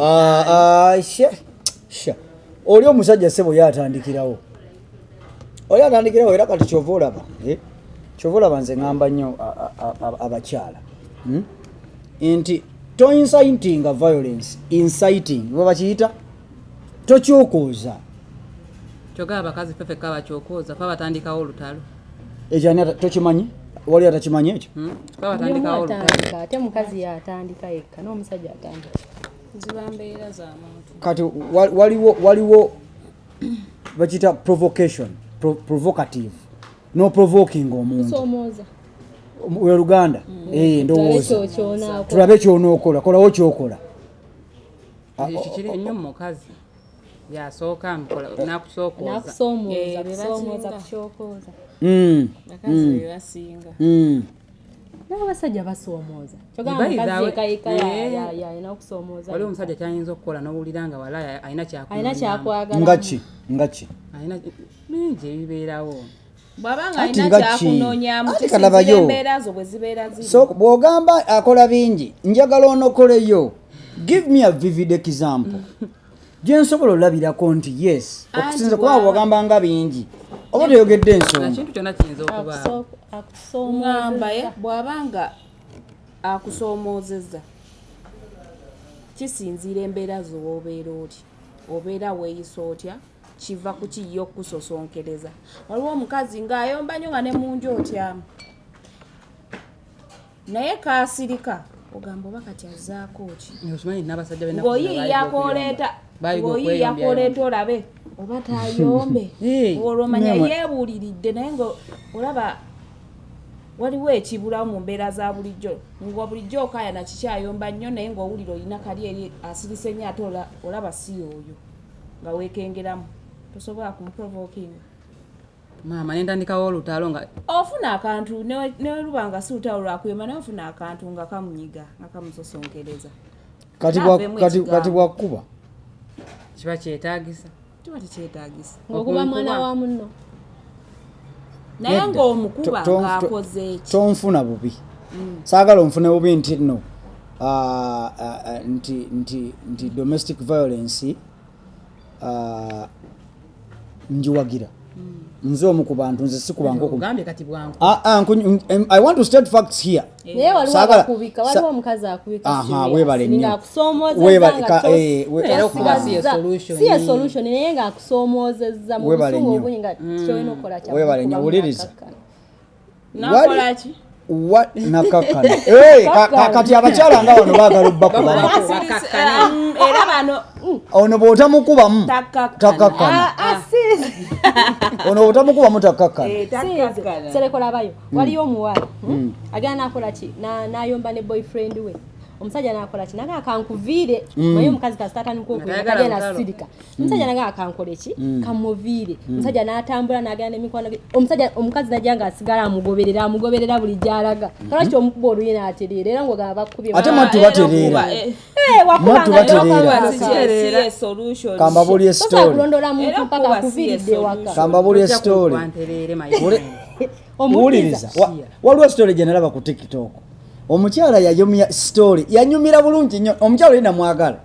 Ah, ah, sha sha oli omusajja ssebo ye atandikirawo, oli atandikirawo. Era kati kyova olaba, eh, kyova olaba nze ŋŋamba nnyo abakyala, Nti to incitinga violence, inciting bwe bakiyita, tokyokooza. Kyokka abakazi ffe fekka bakyokooza, fe abatandikawo olutalo. Ekyo ani tokimanyi? Wali atakimanyi ekyo? Hmm? Fe abatandikawo olutalo. Atandika ate mukazi yatandika yekka, n'omusajja atandika. Ziba mbeera za muntu. Kati waliwo bakiyita provocation, provocative, no provoking omuntu. Kusoomooza. We Luganda. Eh, ndowooza. Tulabe kyonaakola. Tulabe kyonookola, kolawo kyokola. Ekyo kiri ennyo mu mukazi, yasooka mukola nakusookooza. Nakusoomooza. Eh, be Kusoomooza. basinga. Kukyokooza. Bakazi be basinga. N'abasajja basoomooza, kyogamba By the mukazi way, yeka yeka eh. yalina okusoomooza. Waliwo omusajja kyayinza okukola n'owulira nga wala alina alina kyakunonyaamu. kyakwagala. Nga ki, nga ki? Alina bingi ebibeerawo. Bw'aba nga Anti alina nga ki? kyakunoonyamu, Anti kisinziira kalabayo. embeera zo bwe zibeera ziri. So bw'ogamba akola bingi, njagala onokoleyo, give me a vivid example gye nsobola olabirako nti yes. Anti Okusinza kuba bw'ogamba nga bingi oba toyogedde ensonga. Ekintu kyonna kiyinza okubaawo. Ŋŋamba ye Akusoomooza. bw'aba nga akusoomoozezza, kisinziira embeera zo w'obeera oli, obeera weeyisa otya, kiva ku kiyo okukusosonkereza. Waliwo omukazi ng'ayomba nnyo nga ne munju otyamu, naye kaasirika, ogamba oba kati azzaako ki? Okimanyi n'abasajja b'ennaku zino Ng'oyiiya bayiga koleeta, bayiga ng'oyiiya okweyombyayomba. koleeta olabe oba tayombe. Hey. Olwo omanya Nemwe. yeebuuliridde, naye nga olaba waliwo ekibulawo mu mbeera za bulijjo, nga bulijjo okaayana kikyayomba nnyo, naye ng'owulira olina kali eri asirise nnyo, ate olaba si oyo nga weekengeramu, tosobola kumuprovokinga. Maama, nentandikawo olutalo nga Ofuna akantu ne luba nga si lutalo lwakuyomba, naye ofuna akantu nga kamunyiga, nga kamusosonkereza. Kati Naavemu kati ekigambo. Bwakuba kiba kyetaagisa. Kiba tekyetaagisa. Ng'okuba mwana Okunkuba. wa munno. Naye Nedda. ng'omukuba ng'akoze eki? Tonfuna bubi, saagala onfune bubi nti nno nti domestic violence njiwagira. Nze omu ku bantu, nze sikubanko. Ogambye kati bwangu. I want to state facts here. Naye waliwo abakubika, waliwo omukazi akubika Aha, serious, weebale nnyo. ng'akusoomoozezza Weebale, nga Era okuba si ye solution. Si ye solution, naye ng'akusoomoozezza mu Weebale busungu nnyo. obungi nga kyolina okukola kya Weebale nnyo, kukuba wuliriza. n'akakkana. Nakola ki? Nakakkana. Eh, kati abakyala nga bano baagala obbakubamu. Era bano Ono bw'otamukubamu Takkakkana. takkakkana. Ah, ah, Ono bw'otamukubamu takkakkana. Eh, takkakkana. Serekolabayo waliyo omuwala, Agenda nakola ki? N'ayomba ne boyfriend we. Omusajja nakola ki? Naga kankuviire. Naye omukazi kasita atandika okuyomba, Tayagala tagenda lutalo. sirika. Omusajja naga kankole ki? Kamuviire. Omusajja n'atambula n'agenda n'emikwano gye. Omusajja, omukazi najja nga asigala amugoberera, amugoberera buli gy'alaga. Lwaki omukuba oluyi n'atereera? Era ng'ogamba bakubye. Ate mwattu batereera. Eh, wakuba Mwattu nga batereera. yokuba. Si ye solution. Kambabuulire Tosobola story. kulondoola muntu Era mpaka kuba si ye akuviiridde ewaka. solution. Kambabuulire Tojja story. kunkuba ntereere, my friend. Wuliriza. Omuddiza. Waliwo story gye nalaba ku TikTok. Omukyala yayumya story, yanyumira bulungi nnyo. Omukyala oli namwagala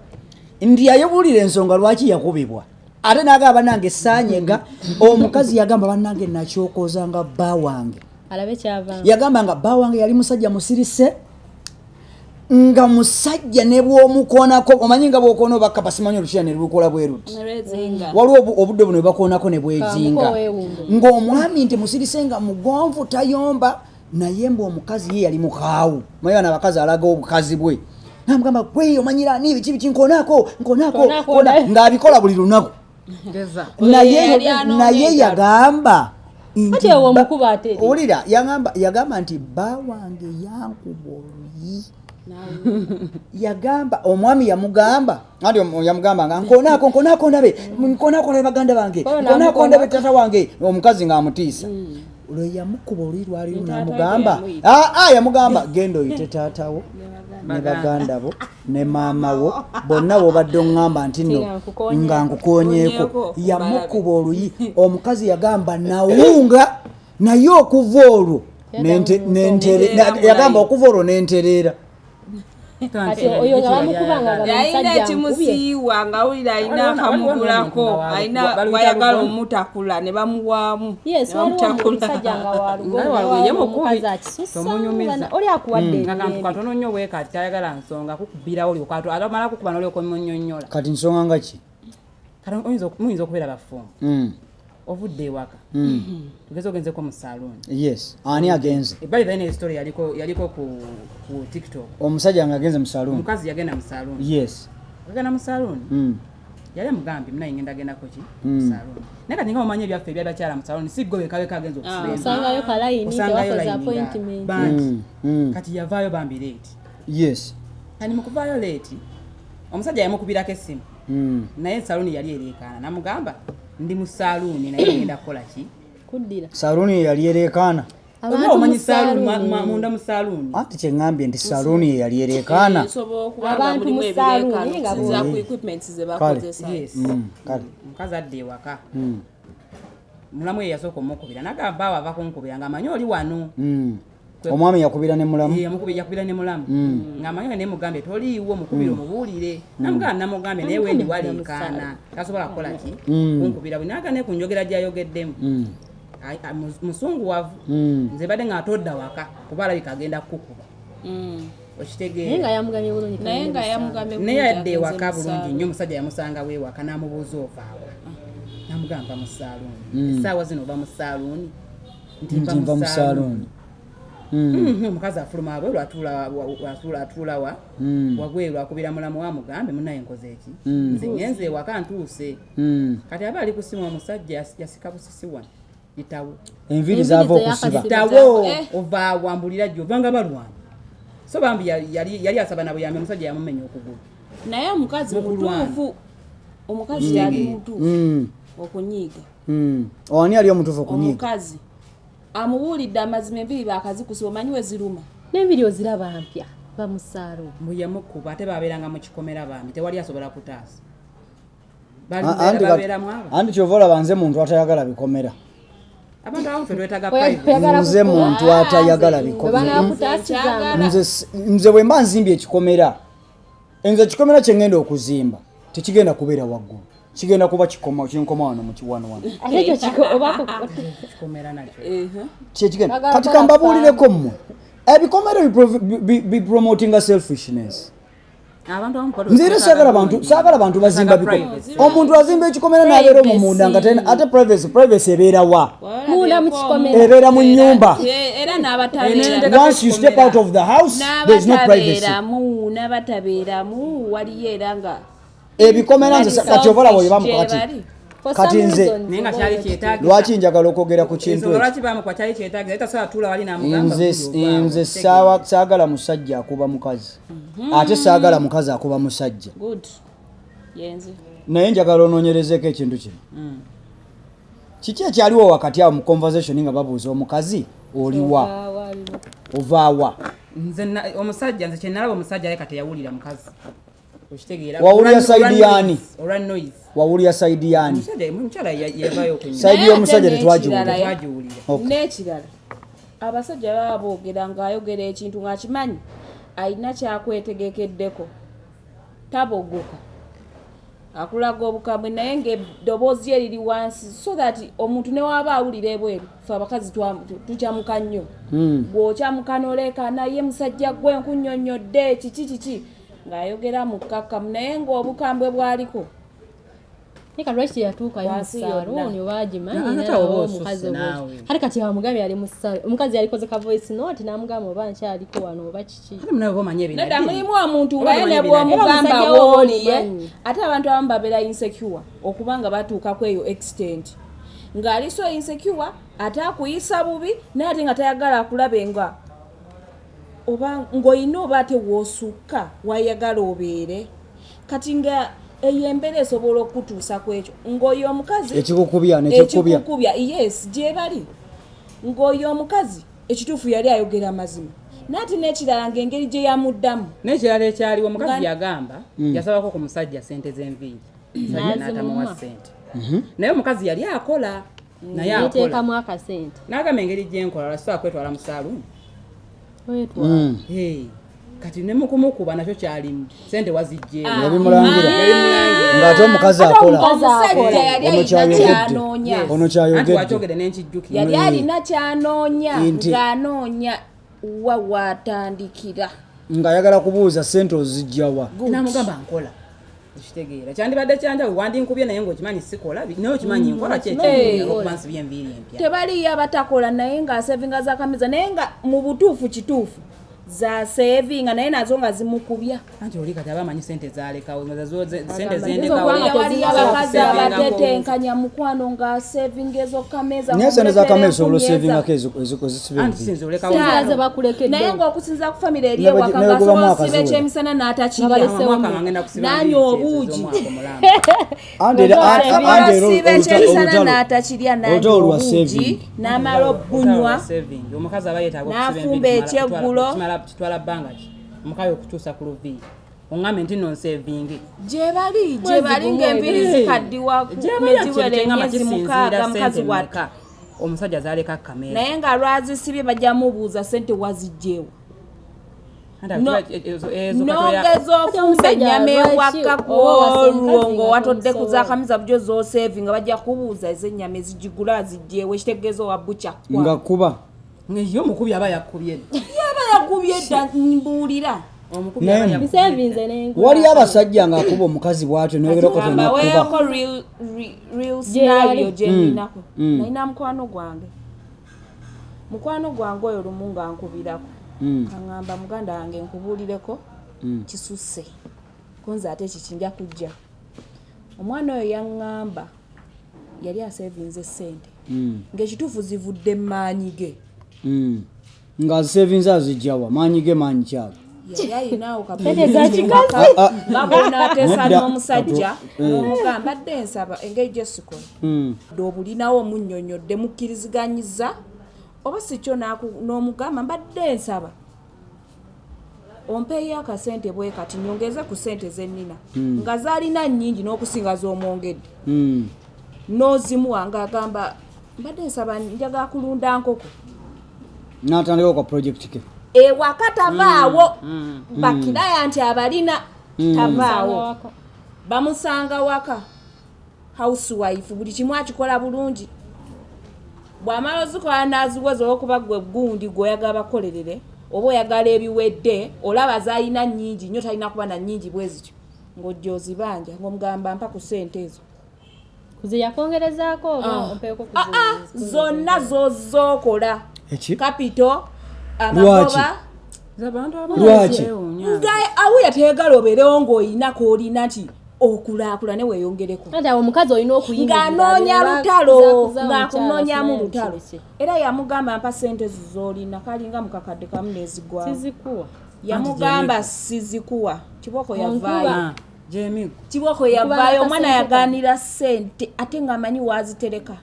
nti yayebuulira ensonga lwaki yakubibwa, ate n'agamba, "Bannange, saanyega." Omukazi yagamba, "Bannange, nakyokozanga bba wange." Alabe kyava. Yagamba nga bba wange yali musajja musirise, nga musajja ne bw'omukoonako, omanyi nga bw'okoona obakapa, simanyi olukira ne lukola bwe luti. Lwezinga. Waliwo obudde buno bwebakoonako ne bwezinga. Kamuko weewumbe. Ng'omwami nti musirise, nga mugonvu, tayomba, naye mbu omukazi ye yali mukaawu. Manyi bano abakazi, alaga obukazi bwe, namugamba, "Gwe omanyira ani? Biki biki? Nkonaako, nkonaako." Nkonaako, nkona." Ng'abikola buli lunaku. Geza. Naye Yali anoonya naye entalo. yagamba nti Ati ewo omukuba ate eri. Owulira, yagamba nti bba wange yankuba oluyi. Yagamba omwami yamugamba anti yamugamba nga, "Nkonaako, nkonaako ndabe, nkonaako ndabe baganda bange, Kono nkonaako namukona. ndabe tata wange." Omukazi ng'amutiisa. Lwe yamukuba oluyi lwaliru, Taata we namugamba, yamuyita. "Ah, ah," yamugamba, "Genda oyite taatawo ne baganda bo ne maama wo bonna bobadde oŋŋamba nti nno Nga nkukonyeeko. nga nkukonyeeko." Nkonyeeko, Yamukuba oluyi. Omukazi yagamba, "Nawunga naye okuva olwo Yaddamu yagamba okuva olwo nentereera." Kati oyo nga bamukubanga nga Yalina omusajja ankubye. ekimusiiwa ng'awulira alina akamugulako, alina wayagala omutakula ne bamuwaamu. Yes, ne waliwo bamutakula. omusajja nga walugo, Nga walugo, ye mukubi. omukazi akisusa Tomunyumiza. oli akuwadde Nga kantu emirembe. katono nnyo bwekati tayagala nsonga kukubirawo olyoka amala kukuba nolyoka omunyonnyola. Kati nsonga nga ki? Kati muyinza okubeera bafumbo, ovudde ewaka, tugeze ogenzeko mu saluuni. Yes, ani agenze? Ebbali balina estory yaliko ku TikTok. Omusajja nga agenze mu saluuni. Omukazi yagenda mu saluuni. Agenda mu saluuni, yali amugambye munaye ngenda gendako ki mu saluuni, naye kati nga omanyi ebyaffe ebyabakyala mu saluuni si gwe wekaweka agenza okusiba enviiri. Osangayo kalayini, Osangayo tewakoze layini nga appointment. bangi. Kati yavaayo bambi late. Kati mu kuvaayo late, omusajja yamukubirako essimu, naye saluuni yali ereekaana, namugamba ndi mu saluuni naye ngenda kukola ki? Kuddira. Saluuni ye yali ereekaana? Oba Abantu omanyi mu saluuni saluuni. munda mu saluuni. Anti kyeŋŋambye nti saluuni ye yali ereekaana. Esobola okuba nga Abantu mulimu mu saluuni ebireekaano nga okusinziira ku equipment ze bakozesa. Yes. Kale. Omukazi adda ewaka, mulamu ye yasooka omukubira nagamba awo ava kunkubira ng'amanyi oli wano. Omwami yakubira ne mulamu? Eh, yakubira ne mulamu ng'amanyi naye mugambye toliiwo, mukubire omubuulire. Namugamba namugambye naye wendi waleekaana tasobola kukola ki kunkubira bwe naga ne ku njogera gy'ayogeddemu. Musunguwavu. Nze badde nga atodda waka kuba alabika agenda kukukuba. Naye nga Okitegeera? yamugambye bulungi. Naye nga yamugambye Naye bulungi yadde agenze ewaka mu bulungi saluuni. nnyo. Omusajja yamusanga weewaka n'amubuuza ovaawa, namugamba mu saaluuni, essaawa zino ova mu saaluuni? Nti nva mu saluuni. Omukazi afuluma wabweru, atuula wa wabweru, akubira mulamu wamugambe munaye nkoze eki, nze ngenze ewaka ntuuse. Kati aba ali ku simu, omusajja yasika busisi wano itawo. Enviiri zaava Enviiri ze okusiba. yakasiba. Tawo ova wambulira gyo ovanga balwana, so bambi yali asaba na buyambi, omusajja yamumenya okugulu. Naye omukazi Mukulwana. mutuufu, omukazi yali mutuufu okunyiiga. Ani ali omutuufu okunyiiga? Omukazi amubuulidde amazima, enviiri bakazikusiba, omanyi we ziruma. N'enviiri oziraba mpya bamusaalo. Mbu yamukuba, ate babeeranga mu kikomera bambi tewali asobola kutaasa. Anti Babeeramu abo. Anti kyova olaba nze muntu atayagala bikomera. Abantu abamu ffe twetaaga Oya- private. oyagala Nze kukuba. muntu atayagala Bwe bikomera. banakutaasizanga. Nze bwe mba nzimbye ekikomera, nze ekikomera kye ngenda okuzimba tekigenda kubeera waggulu, kigenda kuba kikoma kinkoma wano mu kiwano wano. Ate ekyo kiko oba Kikomera nakyo. Kyekigenda. Bagala Kati kukola kambabuulireko mmwe, ebikomera bipromotinga selfishness. Abantu abamu ffe Nze era twetaaga saagala bantu, bulungi. saagala bantu bazimba Twetaaga bikomera. privacy. Omuntu azimba ekikomera n'abeera omwo munda nga ate privacy ebeera wa? Munda mu kikomera. Ebeera mu nnyumba. Era n'abatabeera Once you step out of the house, there is no privacy. N'abatabeeramu waliyo era nga Ebikomera nze kati oba olaba oyo Selfish bamukuba kati gye bali. For Kati some reasons, Naye nga oba kyali oyina kyetaagisa. Lwaki njagala okwogera ku kintu Ensonga ekyo? lwaki bamukuba kyali kyetaagisa, naye tasobola tuula wali n'amugamba Nze guli ovaawo. nze saagala musajja akuba mukazi, ate saagala mukazi akuba musajja. Good, yenze. Naye njagala onoonyerezeeko ekintu kino. Kiki ekyaliwo wakati awo mu conversation nga babuuza omukazi oliwa, Waliwo. ovaawa? Nze omusajja, nze kyenalaba, omusajja aleka teyawulira mukazi, okitegeera? Wawulira side yaani? Olwa noise. Wawulira side yaani? Omusajja, omukyala yavaayo okunyuma. Side Naye y'omusajja ate tetwagiwulira. n'ekirala Tetwagiwulira. Okay. N'ekirala, abasajja baba boogera ng'ayogera ekintu ng'akimanyi alina kyakwetegekeddeko, tabogoka, akulaga obukambwe naye ng'eddoboozi lye liri wansi so that omuntu ne waaba awulira ebweru. Fe abakazi tukyamuka nnyo. Bw'okyamuka n'oleekaana, ye musajja gwe nkunnyonnyodde kiki kiki, ng'ayogera mu kkakkamu naye ng'obukambwe bwaliko. Naye kati lwaki teyatuukayo mu Wansi yonna. saluuni oba agimanyi? Ate Naye awo oba omukazi osusse oba naawe. Kale kati bamugambye ali mu saluuni, omukazi yalikoze ka voice note n'amugamba oba nkyaliko wano oba kiki. Ate munawe oba omanyi Nedda, ebinadini. mulimu omuntu Oba nga ye ne omanyi bw'omugamba Omusajja wo wooliye, omumanyi. ate abantu abamu babeera insecure okuba nga batuuka ku eyo extent ng'ali so insecure, ate akuyisa bubi, naye ate nga tayagala akulabe nga oba ng'olina oba ate w'osukka wayagala obeere. Kati nga eyo embeera esobola okukutuusa ku ekyo ng'oyo omukazi Ekikukubya nekikubya. Ekikukubya, yes, gye bali. Ng'oyo omukazi ekituufu yali ayogera amazima, naye ate n'ekirala ng'engeri gye yamuddamu. N'ekirala ekyaliwo, omukazi yagamba yasabako ku musajja sente z'enviiri, omusajja N'azimuwa. n'atamuwa sente, naye omukazi yali akola, naye akola. Yeteekamu akasente. N'agamba engeri gyenkola lwasobola kwetwala mu saaluuni. Wetwala. Hey. Kati ne mukumukuba nakyo kyalimu sente wazijjeewo. Yabimulangira ng'ate omukazi akola. Omusajja yali Ono alina kyayogedde. kyanoonya. Ono Anti kyayogedde. wakyogedde nenkijjukira. Yali alina kyanoonya, Nti- ng'anoonya wa watandikira. Ng'ayagala kubuuza sente ozijjawa. Namugamba nkola, okitegeera kyandibadde kyanjawulo wandinkubye naye ng'okimanyi sikola, naye okimanyi nkola kyekyokuba nsibye enviiri empya. Tebaliyo abatakola naye ng'asevinga zakameza, naye nga mu butuufu kituufu zasevinga, naye nazo nga zimukubya. Anti oli kati aba amanyi sente zalekawo, nga sente Agamba, zendekawo. "Ndizo kubanga Waliyo abakazi abatetenkanya mukwano ng'asevinga ezokameza. Naye sente z'akameza osobola osevingako ezisiba Anti enviiri. sinze olekawo. Singa ze bakulekedde. Naye ng'okusinza ku famire eri Ne ewaka ne ng'asobola bagobamu osiba akaziwera. ekyemisana n'atakirya. Nga Omwaka nga ngenda kusiba Nanywa enviiri obuugi. ez'omwaka omulamba. Anti era anti era Osiba ekyemisana olutalo n'atakirya, nanywa olutalo lwa obuugi saving. n'amala obunywa. Olutalo lwa saving. Omukazi aba yeetaaga okusiba N'afumba enviiri ekyeggulo. Kitwala bbanga ki omukazi okutuusa ku luviiri oŋŋambe nti nno nsevinge? Gye bali, gye bali ng'enviiri zikaddiwa ne ziwera emyezi 6, mukazi wattu. Omusajja zaleka kamera. Naye nga lwazisibye bajja mubuuza sente wazijjeewo. Nogeza ofumba Omusajja ennyama lwaki ewaka oba wasa kwolwo omukazi nga ng'owatodde ku tomusobola? zakamiza bujo zosevinga, bajja kubuuza ez'ennyama ezigigula azijjeewo, ekitegeeza owa bukya Nga kuba Ye omukubi aba yakubye dda. Yaba yakubye dda, mbuulira. Omukubi Naye aba yakubye. Nsevinze n'engula. Waliyo abasajja ng'akuba omukazi bw'atyo noyogerako Gamba tonakuba. weeko real Gye yali. scenario gye nninako. Nalina mukwano gwange oyo, lumu nga nkubirako, kaŋŋamba, "Muganda wange, nkubuulireko, kisusse konze ate kiki nja kujja." Omwana oyo yaŋŋamba yali asevinze sente ng'ekituufu zivudde mu maanyi ge. Ng'azisevinze azijjawa? Maanyi ge maanyi kyago? Yali ayinawo. Sente za kikazi. Nga bwonaateesa Nedda. n'omusajja n'omugamba, "Mbadde nsaba engeri gye sikola." Dde obulinawo omunnyonnyodde, mukkiriziganyiza oba si kyo, n'omugamba, "Mbadde nsaba ompeeyo akasente bwe kati nyongeze ku sente zennina," nga zaalina nnyingi n'okusinga z'omwongedde, n'ozimuwa, ng'agamba, "Mbadde nsaba, njagala kulunda nkoko." N'atandikawo ka project ke. Ewaka tavaawo, bakiraya nti abalina tavaawo. Waka. Bamusanga waka, housewife, buli kimu akikola bulungi. Bw'amala ozikola n'aziweza, olwokuba gwe gundi gweoyagala bakolerere oba oyagala ebiwedde, olaba zalina nnyingi nnyo, talina kuba na nnyingi bwe zityo, ng'ojja ozibanja ng'omugamba, "Mpa ku ssente ezo." Kuze yakwongerezaako oba ompeeko? Ah, ah, zonna zozookola. Eki? Kapito. Lwaki? Amagoba. Abantu abamu Lwaki? beewuunya. Nga awuya teyagala obeerewo ng'olina koolina nti okulaakulane weeyongereko. Anti awo omukazi olina okuyingira. Ng'anoonya lutalo, ng'akunoonyamu lutalo. Era yamugamba, "Mpa sente ezo z'olina," kalinga mukakadde kamu n'ezigwamu. Sizikuwa. Yamugamba, "Sizikuwa." Kiboko yavaayo. Ah, gy'emiggo. Kiboko yavaayo. Omwana Kubanga yaganira sente ate ng'amanyi waazitereka.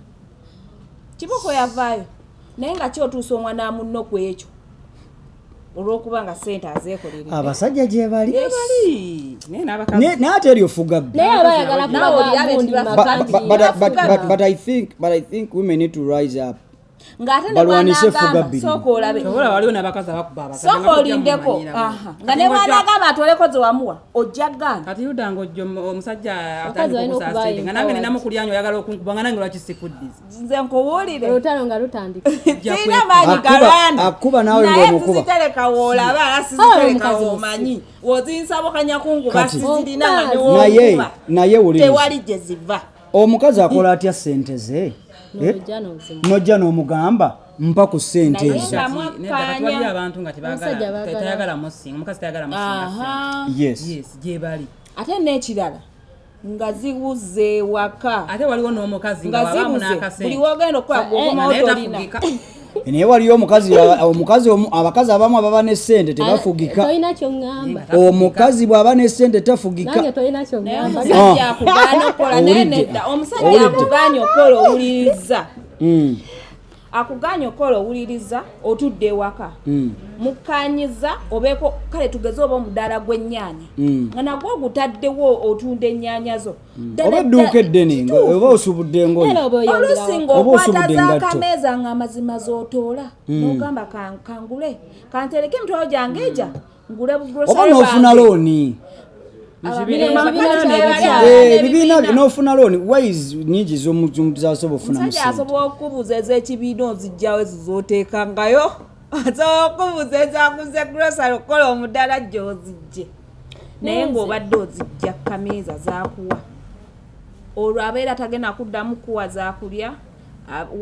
Kiboko yavaayo, naye nga kyotuusa omwana munno ku ekyo olw'okuba nga sente azeekoleredde. Abasajja gye bali. Bali naye n'abakazi. Naye ate eryo fuga bbi. Naye aba ayagala Nawe kulaga olirabe gundi nti makati. But I think women need to rise up. Ng'ate ne Balwanise effuga bwanagamba bbiri. sooka olabe. Obola waliwo n'abakazi abakuba abakazi. Sooka Nga tojja olindeko. mumanyira bwe. Aha. Nga ne bwanagamba atoleko ze wamuwa, ojja gaana. Kati yuda ng'ojja omusajja Abakazi atandika balina okusa okuba sente nga nange empowered. ninamukulyanyo oyagala okunkuba nga nange lwaki sikuddiza? Nze nkubuulire. Olutalo nga lutandika. Sirina maanyi Akuba- galwana. akuba naawe Naye ng'omukuba. sizitereka woolaba, era Ah, sizitereka omukazi woomanyi wozinsabukanya kunkuba. Kati. Sizirina nga Naye newonkuba naye wuliriza. tewali gye ziva. Omukazi akola atya sente ze? Eh? Nojja n'ozimu. Nojja n'omugamba, "Mpa ku ssente Naye ezo." nga Nedda, kati waliyo mwakkaanya. abantu nga Omusajja baagala. tayagala musinga, omukazi tayagala musinga sente. Aha. Yes. Yes, gye bali. Ate n'ekirala nga zibuze ewaka. Ate waliwo n'omukazi nga Nga wabaamu zibuze buli n'akasente wogenda okukola nga gwokomawo naye tolina. tafugika. Naye waliyo omukazi abakazi abamu ababa ne ssente tebafugika. Tolina kyoŋŋamba. Omukazi bw'aba ne ssente tafugika. Nange tolina Naye kyoŋŋamba. omusajja akugaana okukola naye Owulidde? nedda, omusajja Owulidde? akugaanye okukola owuliriza, akugaanye okukola owuliriza, otudde ewaka, mukkanyiza obeeko kale tugeze oba omudaala gw'ennyaanya nga nagwo ogutaddewo otunda ennyaanya zo. Ddala Oba edduuka eddene oba osubudde engoye. Era oba Oluusi oyongerawo. Oba ng'okwata osubudde engatto. z'akameeza nga amazima z'otoola n'ogamba, "Kangule kantereke emitwalo gyange egya Ngule bugrocery Oba n'ofuna bange. looni. Mu kibiina- Ekibiina ekibiina ky'abakyala. Eh, ebibiina n'ofuna looni, ways nyingi z'omuntu zasobola okufunamu Omusajja sente. Asobola okukubuuza ez'ekibiina ozijjawo, ezo z'oteekangayo. Asobola okukubuuza ezaguze grocery okukola omudaala gy'ozijje, naye ng'obadde ozijja kameeza zakuwa. Olwo abeera tagenda kuddamu kuwa zakulya.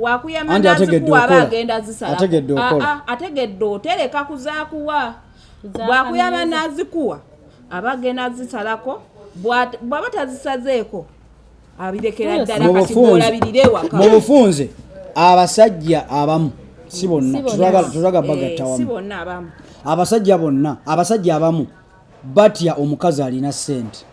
Wakuyamba Anti ategedde nazikuwa aba okola. agenda zisala. Ategedde okola. Ategedde otereka ku zakuwa. Za Bwakuyamba kameeza. nazikuwa aba agenda zisalako. Bw'aba tazisazeeko abirekera Oyo ddala. Mu Kati bufunze- gwolabirira ewaka. Mu bufunze, abasajja abamu, si bonna, Si bonna. tetwagala bagatta Eh, si wamu. bonna, abamu. Abasajja bonna, abasajja abamu batya omukazi alina sente.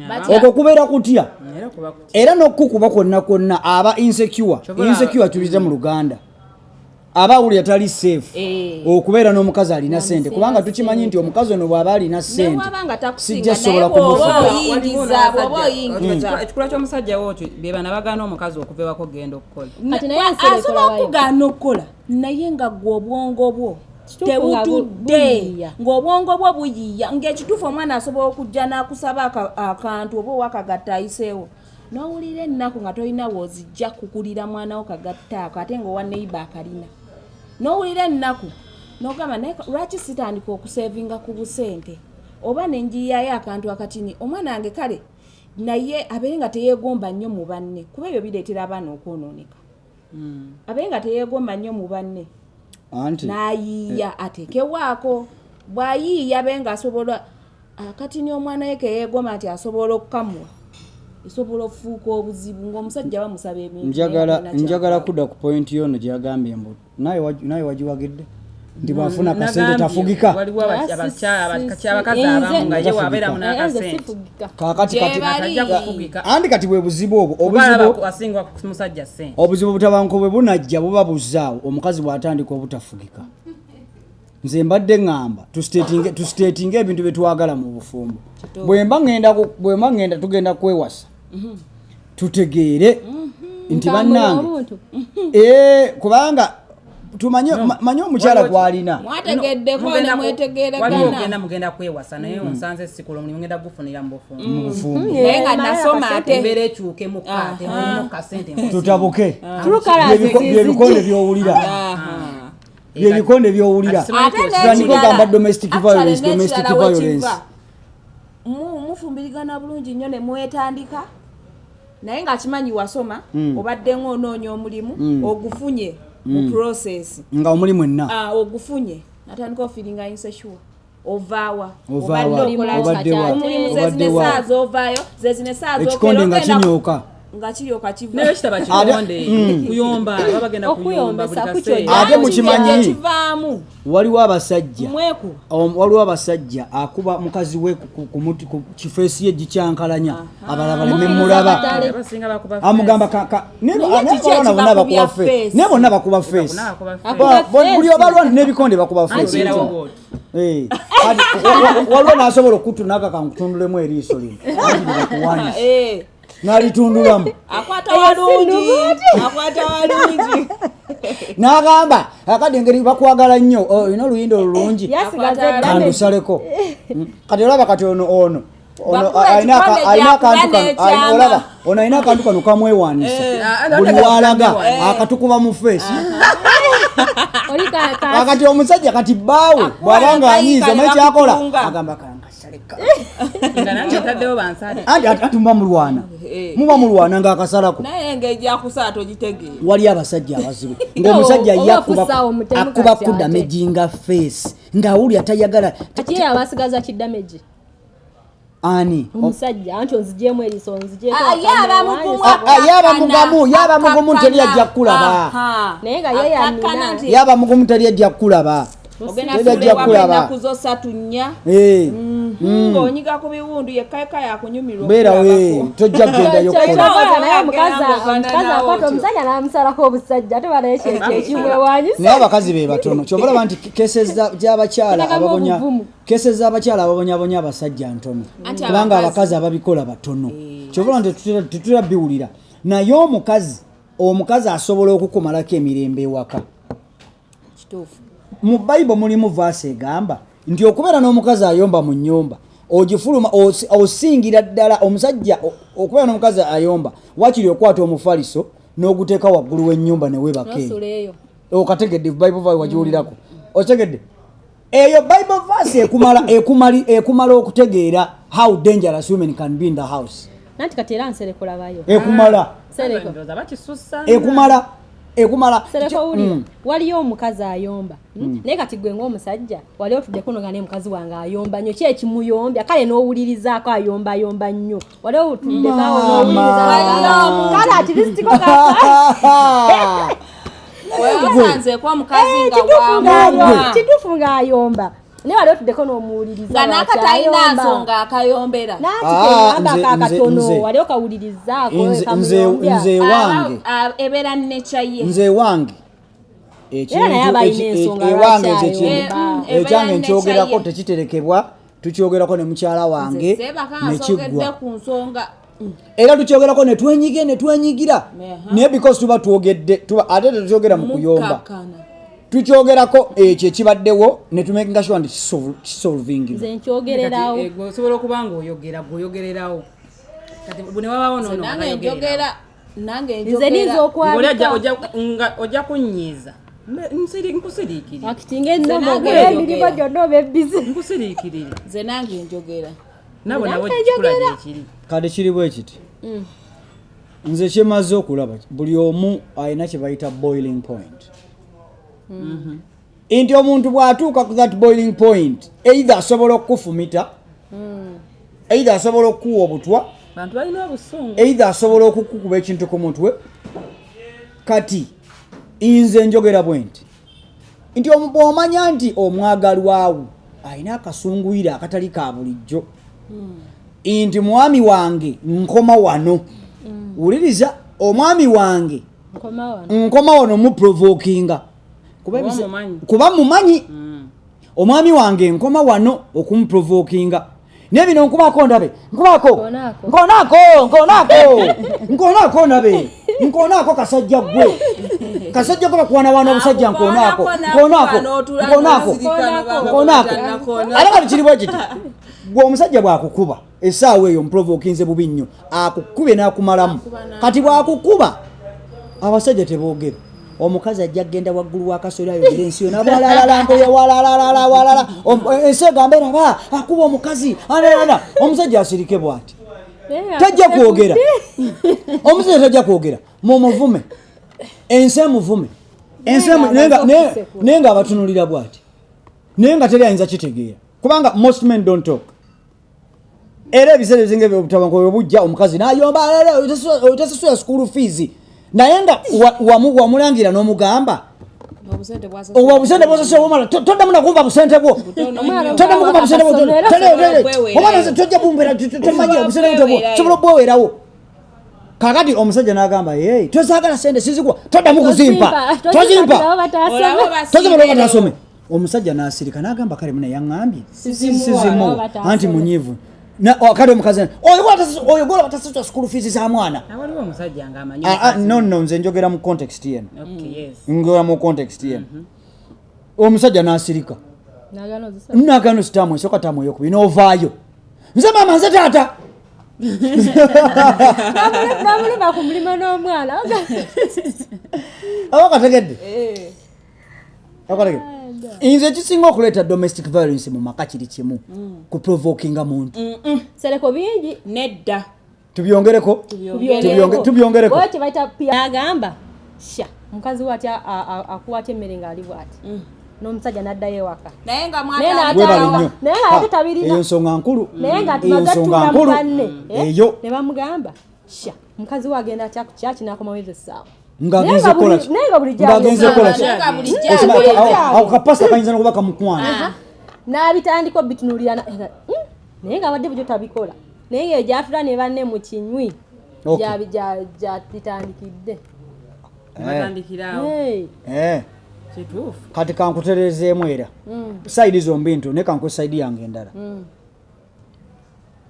Batya. Okwo kubeera kutya. Era kuba kutya. Era n'okukuba kwonna kwonna aba insecure. Insecure tulize mu Luganda, aba awulira tali safe Eh. okubeera n'omukazi alina sente, kubanga tukimanyi nti omukazi ono bw'aba alina sente Newaba nga takusinga, sijja naye sobola bw'oba kumufuga. oyingiza, bw'oba oyingiza. Ekikula ky'omusajja wookyo bye bana bagaana omukazi okuva ewaka okugenda okukola. Kati naye ensi Asobola ekolawayo. okugaana okukola, naye nga gwe obwongo bwo Kituufu nga tebutudde. Buyiiya. Ng'obwongo bwo buyiiya, ng'ekituufu omwana asobola okujja n'akusaba akantu oba owakagatta ayiseewo, n'owulira ennaku nga tolina woozijja kukulira mwana wo kagatta ako, ate ng'owa neighbour akalina. N'owulira ennaku n'ogamba, naye lwaki sitandika okusevinga ku busente oba nenjiyayo akantu akatini omwana wange, kale naye abeere nga teyeegomba nnyo mu banne, kuba ebyo bireetera abaana okwonooneka. Abeere nga teyeegomba nnyo mu banne. Anti N'ayiiya ateekewaako. Bw'ayiiya abe nga asobola akatini omwana we keyeegomba nti asobola okukamuwa, esobola okufuuka obuzibu ng'omusajja bamusaba ebintu naye Njagala nga talina njagala kyakola. kudda ku point yono gyeyagambye mbu naye wagiwagidde nti bwafuna akasente Nagambye, tafugika. Waliwo Ah, abakyala si, abakazi si. abamu nga ye Tafugika. wabeeramu Eh, nze n'akasente sifugika. Kakati Gye kati bali. Tajja kufugika. Anti kati bwe buzibu obwo. Kuba alaba Obuzibu asinga ku musajja ssente. Obuzibu butabanko bwe bunajja buba buzzaawo omukazi bw'atandika obutafugika. Nze mbadde ŋŋamba tustatinge ebintu bye twagala mu bufumbo. Bwe mba ŋŋenda, tugenda kwewasa, tutegeere nti Ntambula bannange omuntu. Eh, kubanga tumanye manye omukyala gw'alina. Mwategeddeko ne Waliwo mwetegeregana. ogenda mugenda kwewasa, naye onsanze sikola omulimu, ngenda gufunira mu bufumbo. Mu bufumbo. Naye nga nasoma ate. Embeera ekyuke mukka, temulimu kasente. Tutabuke. True colours Byebikonde byowulira, byebikonde byowulira. Ati simanyi Ate Tutandike n'ekirala, ogamba domestic actually violence, domestic n'ekirala violence. wekiva, mufumbirigana bulungi nnyo ne mwetandika, naye ng'akimanyi wasoma, obadde ng'onoonya omulimu, ogufunye mu process. Nga omuli mwenna. Ah, ogufunye, natandika ofeelinga insecure. Ovaawa? Ovaawa? Obadde okola ki? Obadde wa? Omulimu Obadde zezino wa? esaawa zovaayo, zezino esaawa. Ekikonde nga kinyooka. Nga kiryoka kiva. Naye kitaba kikonde kuyomba, baba bagenda kuyomba buli Okuyombesa, kaseera. kukyojja. Ate mukimanyi Ekivaamu waliwo abasajja mweku waliwo abasajja akuba mukazi we ku kifeesi ye gikyankalanya, abalala baleme Mukiriza mulaba. katale. Abasinga bakuba. Amugamba Naye naye kiki abaana bonna ekibakubya bakuba face. face? Naye bonna bakuba face. Bakuba Akuba Buli face. obalwana n'ebikonde bakuba face. Obeerawo bw'oti. Eh, kati waliwo n'asobola okutunaka kankutundulemu eriiso lino. Anti bakuwanyisa Eh, n'alitundulamu. Akwata walungi, akwata walungi. N'agamba akadde engeri bakwagala nnyo, oh, olina oluyindo olulungi. Yasigaza Akwata- damage. Kandusaleko. Kati olaba kati ono ono ono Bakuba alina ekikonde alina akantu gyakuba kano n'ekyama. olaba ono alina akantu kano kamwewanisa buli walaga akatukuba mu face. Oli Akati omusajja kati bbaawe bw'aba nga anyiiza, akayiika omanyi ne kyakola? bakutunga. Agamba kankasaleka. Nga nange ntaddewo bansale. Anti ati muba mulwana, Eh. muba mulwana ng'akasalako. Naye engeri gyakusaa togitegeera. Wali abasajja abazibu ng'omusajja Oba ye ofussaawo omutemu akuba kati ku ate. damaginga face ng'awulira tayagala. Kati ye abasigaza ki damage? Ani? Omusajja anti onzigyemu eriiso, onzigyeko Ah, ye aba mugumu. Ah, ah, ye aba mugumu, ye aba mugumu, teri ajja kukulaba. Naye nga ye yanina. Ye aba mugumu, teri ajja kukulaba. Ogenda Teri ajja fuula kulaba. ennaku zo ssatu nnya Eh, ng'onyiga ku biwundu, yekka yakunyumirwa beera we okulabako. tojja kugendayo kukola. Kyokola naye omukazi Ogenda omukazi akwata otyo. omusajja n'amusalako obusajja, ate banaye kyekyo ekimwewanyisa. Naye abakazi be batono. Kyova olaba nti cases z'abakyala Kiragamu ababonya obuvumu. Cases z'abakyala ababonyabonya abasajja ntono, Anti kubanga abakazi- abakazi ababikola batono. Kyova olaba nti tetutera biwulira. Naye omukazi asobola okukumalako emirembe ewaka. Kituufu. Mu Bayibuli mulimu verse egamba Nti okubeera n'omukazi ayomba mu nnyumba, ogifuluma, osingira ddala omusajja okubeera n'omukazi ayomba, wakiri okwata omufaliso n'oguteeka waggulu w'ennyumba ne weebaka eyo. Nosula eyo. Okategedde? Bible verse wagiwulirako? Otegedde? Eyo Bible verse ekumala okutegeera how dangerous women can be in the house. Nanti kati era Nsereko labayo. Ekumala. Nsereko. Ndowooza bakisussa. Ekumala. Nsereko, wulira. Waliyo omukazi ayomba. Naye kati gwe ng'omusajja wali otuddeko no nga naye mukazi wange ayomba nnyo, ki ekimuyombya? Kale n'owulirizaako, ayomba ayomba nnyo, wali otuddeko awo n'owuliriza? Maama. Kale at least ko Wewasanzeeko omukazi nga kituufu ng'ayomba. wamwa? Kituufu ng'ayomba, naye wali otuddeko n'omuwuliriza Nga n'akatalina lwaki nsonga akayombera. Nanti Ah, kengamba akakatono wali okawulirizaako kamuyombya. Nze ewange Ebeera necha ye. Nze ewange Era naye aba alina ensonga ewange lwaki nze ekintu ayomba. ekyange Ebeera nkyogerako, nature ye. tekiterekebwa, tukyogerako ne mukyala wange Seebaka nga sogedde nekiggwa. ku nsonga. Era tukyogerako netwenyiga netwenyigira, naye because tuba twogedde, tuba ate tetukyogera mu kuyomba. Mukkakana. Tukyogerako ekyo ekibaddewo netumakinga sure nti kisolvingibwa. Nze nkyogererawo. Kati, gwe osobola okuba nga oyogera, gwe oyogererawo, kati ne wabawo Nze noono nange akayogererawo. njogera, nange Nze ninza njogera. Ng'oli okwabika. nga ojja kunnyiiza. Nkusiriikirire. Akitinga ennomo Nange okola emirimu njogera. gyonna oba ebizi. Nkusiriikirire. Nze nange njogera. Nabo Nange kikula njogera. gyekiri. Kati kiri bwe kiti, nze kyemaze okulaba, buli omu alina kye bayita boiling point, nti omuntu bw'atuuka ku that boiling point, either asobola okukufumita, either asobola okukuwa obutwa, Bantu balina obusungu. either asobola okukukuba ekintu ku mutwe. Kati nze njogera bwe nti bw'omanya nti omwagalwawo alina akasunguyira akatali ka bulijjo, nti mwami wange nkoma wano, wuliriza, omwami wange Nkoma wano. nkoma wano muprovokinga. Kuba mumanyi. Kuba mumanyi, omwami wange nkoma wano okumuprovokinga, naye bino nkubako ndabe, nkubako. Nkonaako. Nkonaako, nkonaako, nkonaako ndabe, nkonaako. Kasajja gwe, kasajja gwe, bakuwanawana obusajja. Nkonaako, nkonaako, nkonaako, nkonaako. Ate kati kiri bwe kiti, gwe omusajja bw'akukuba essaawa eyo, muprovokinze bubi nnyo, akukubye n'akumalamu. Kati bw'akukuba, abasajja teboogera. Omukazi ajja kgenda waggulu wakasolya ayogera ensi yona, walalala, mpoye, walalala, walala. Ensi egambe, raba akuba omukazi alalala. Omusajja asirike bw'ati, tajja kwogera. Omusajja tajja kwogera, mumuvume, ensi emuvume, ensi naye nga abatunulira bw'ati, naye nga teri ayinza kitegeera, kubanga most men don't talk. Era ebiseera ebisinga obutabanguko bwe bujja, omukazi nayomba, otasasula school fees, naye nga wamulangira n'omugamba Obusente bwasasula. obwo obusente bwosasula bumala, toddamu nakumpa busente bwo, toddamu kumpa busente bwo. Akasomero. Osobola Omwana tojja bumbeera, tomanyi obusente bwo Obwewerayo. sobola obwewerawo. Kakati omusajja n'agamba, "Hey, tozaagala sente sizikuwa, toddamu kuzimpa, tozimpa." Tozimpa batasome. Omusajja n'asirika n'agamba, kale muna yaŋŋambye sizimuwa, anti munyiivu. Kale omukazi oyo gola batasasula school fees za mwana. Awaliwo omusajja ng'amanyi Ah, ah, omukazi. No, nze njogera mu context yeno. Okay, yes. Njogera mu context yeno. Omusajja n'asirika nagano sitaamu esooka, taamu eyokubiri, n'ovaayo, nze maama, nze taata. Namuluma ku mulimu n'omwana. Aba kategedde, akategedde. Nze ekisinga okuleeta domestic violence mu maka kiri kimu, kuprovokinga muntu. Sereko, bingi. Nedda. Tubyongereko. Tubyongereko. Bwekyo bayita pia. Agamba sha mukazi we atya akuwatya emmere ng'ali bw'ati n'omusajja n'addayo ewaka. Naye nga Naye Webale nnyo. Naye nga ate tabirina. Eyo nsonga nkulu. Naye nga Eyo tumaze nsonga tuula mu nkulu. banne, eh, Eyo ne bamugamba, sha mukazi we agenda atya ku kyaki n'akomawo ezo essaawa. Ng'agenze kukola ki? Naye nga bulijjo Ng'agenze agenda. kukola ki? Naye nga bulijjo agenda. Awo kapasita kayinza nokuba kamukwana. N'abitandika obitunuulira naye nga abadde bulijjo tabikola, naye nga egyatula ne banne mu kinywi gyabitandikidde. Batandikirawo. Hey. Kituufu. Kati kankuterezeemu era side zombi nto, naye kankuwe side yange endala.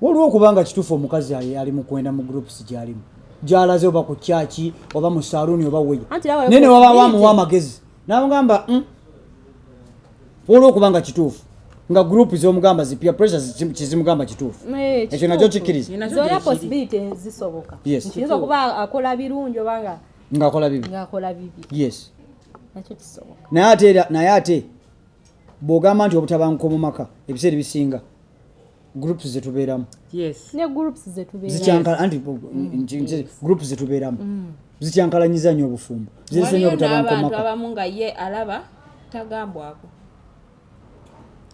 Waliwo okubanga kituufu omukazi ali mu kwenda mu groups gyalimu, gyalaze, oba ku kyaki oba mu saluuni oba weyo, Anti era waliwo naye ne waba wamuwa possibility. amagezi n'amugamba, Waliwo okubanga kituufu." Nga group z'omugamba zi peer pressure kizimugamba kituufu. Eh, Ekyo nakyo kikkiriza. Nakyo Zonna gyekiri. possibility zisoboka. Yes. Nti yinza okuba akola birungi oba nga Ng'akola bibi. ng'akola bibi. Yes. Nakyo kisoboka. Naye ate era naye ate bw'ogamba nti obutabanguko mu maka, ebiseera ebisinga groups zetubeeramu Yes. Ne groups zetubeera. zikyankala anti groups zetubeeramu zikyankalanyiza nnyo obufumbo, zireese nnyo Waliyo obutabanguko mu n'abantu maka. abamu nga ye alaba tagambwako.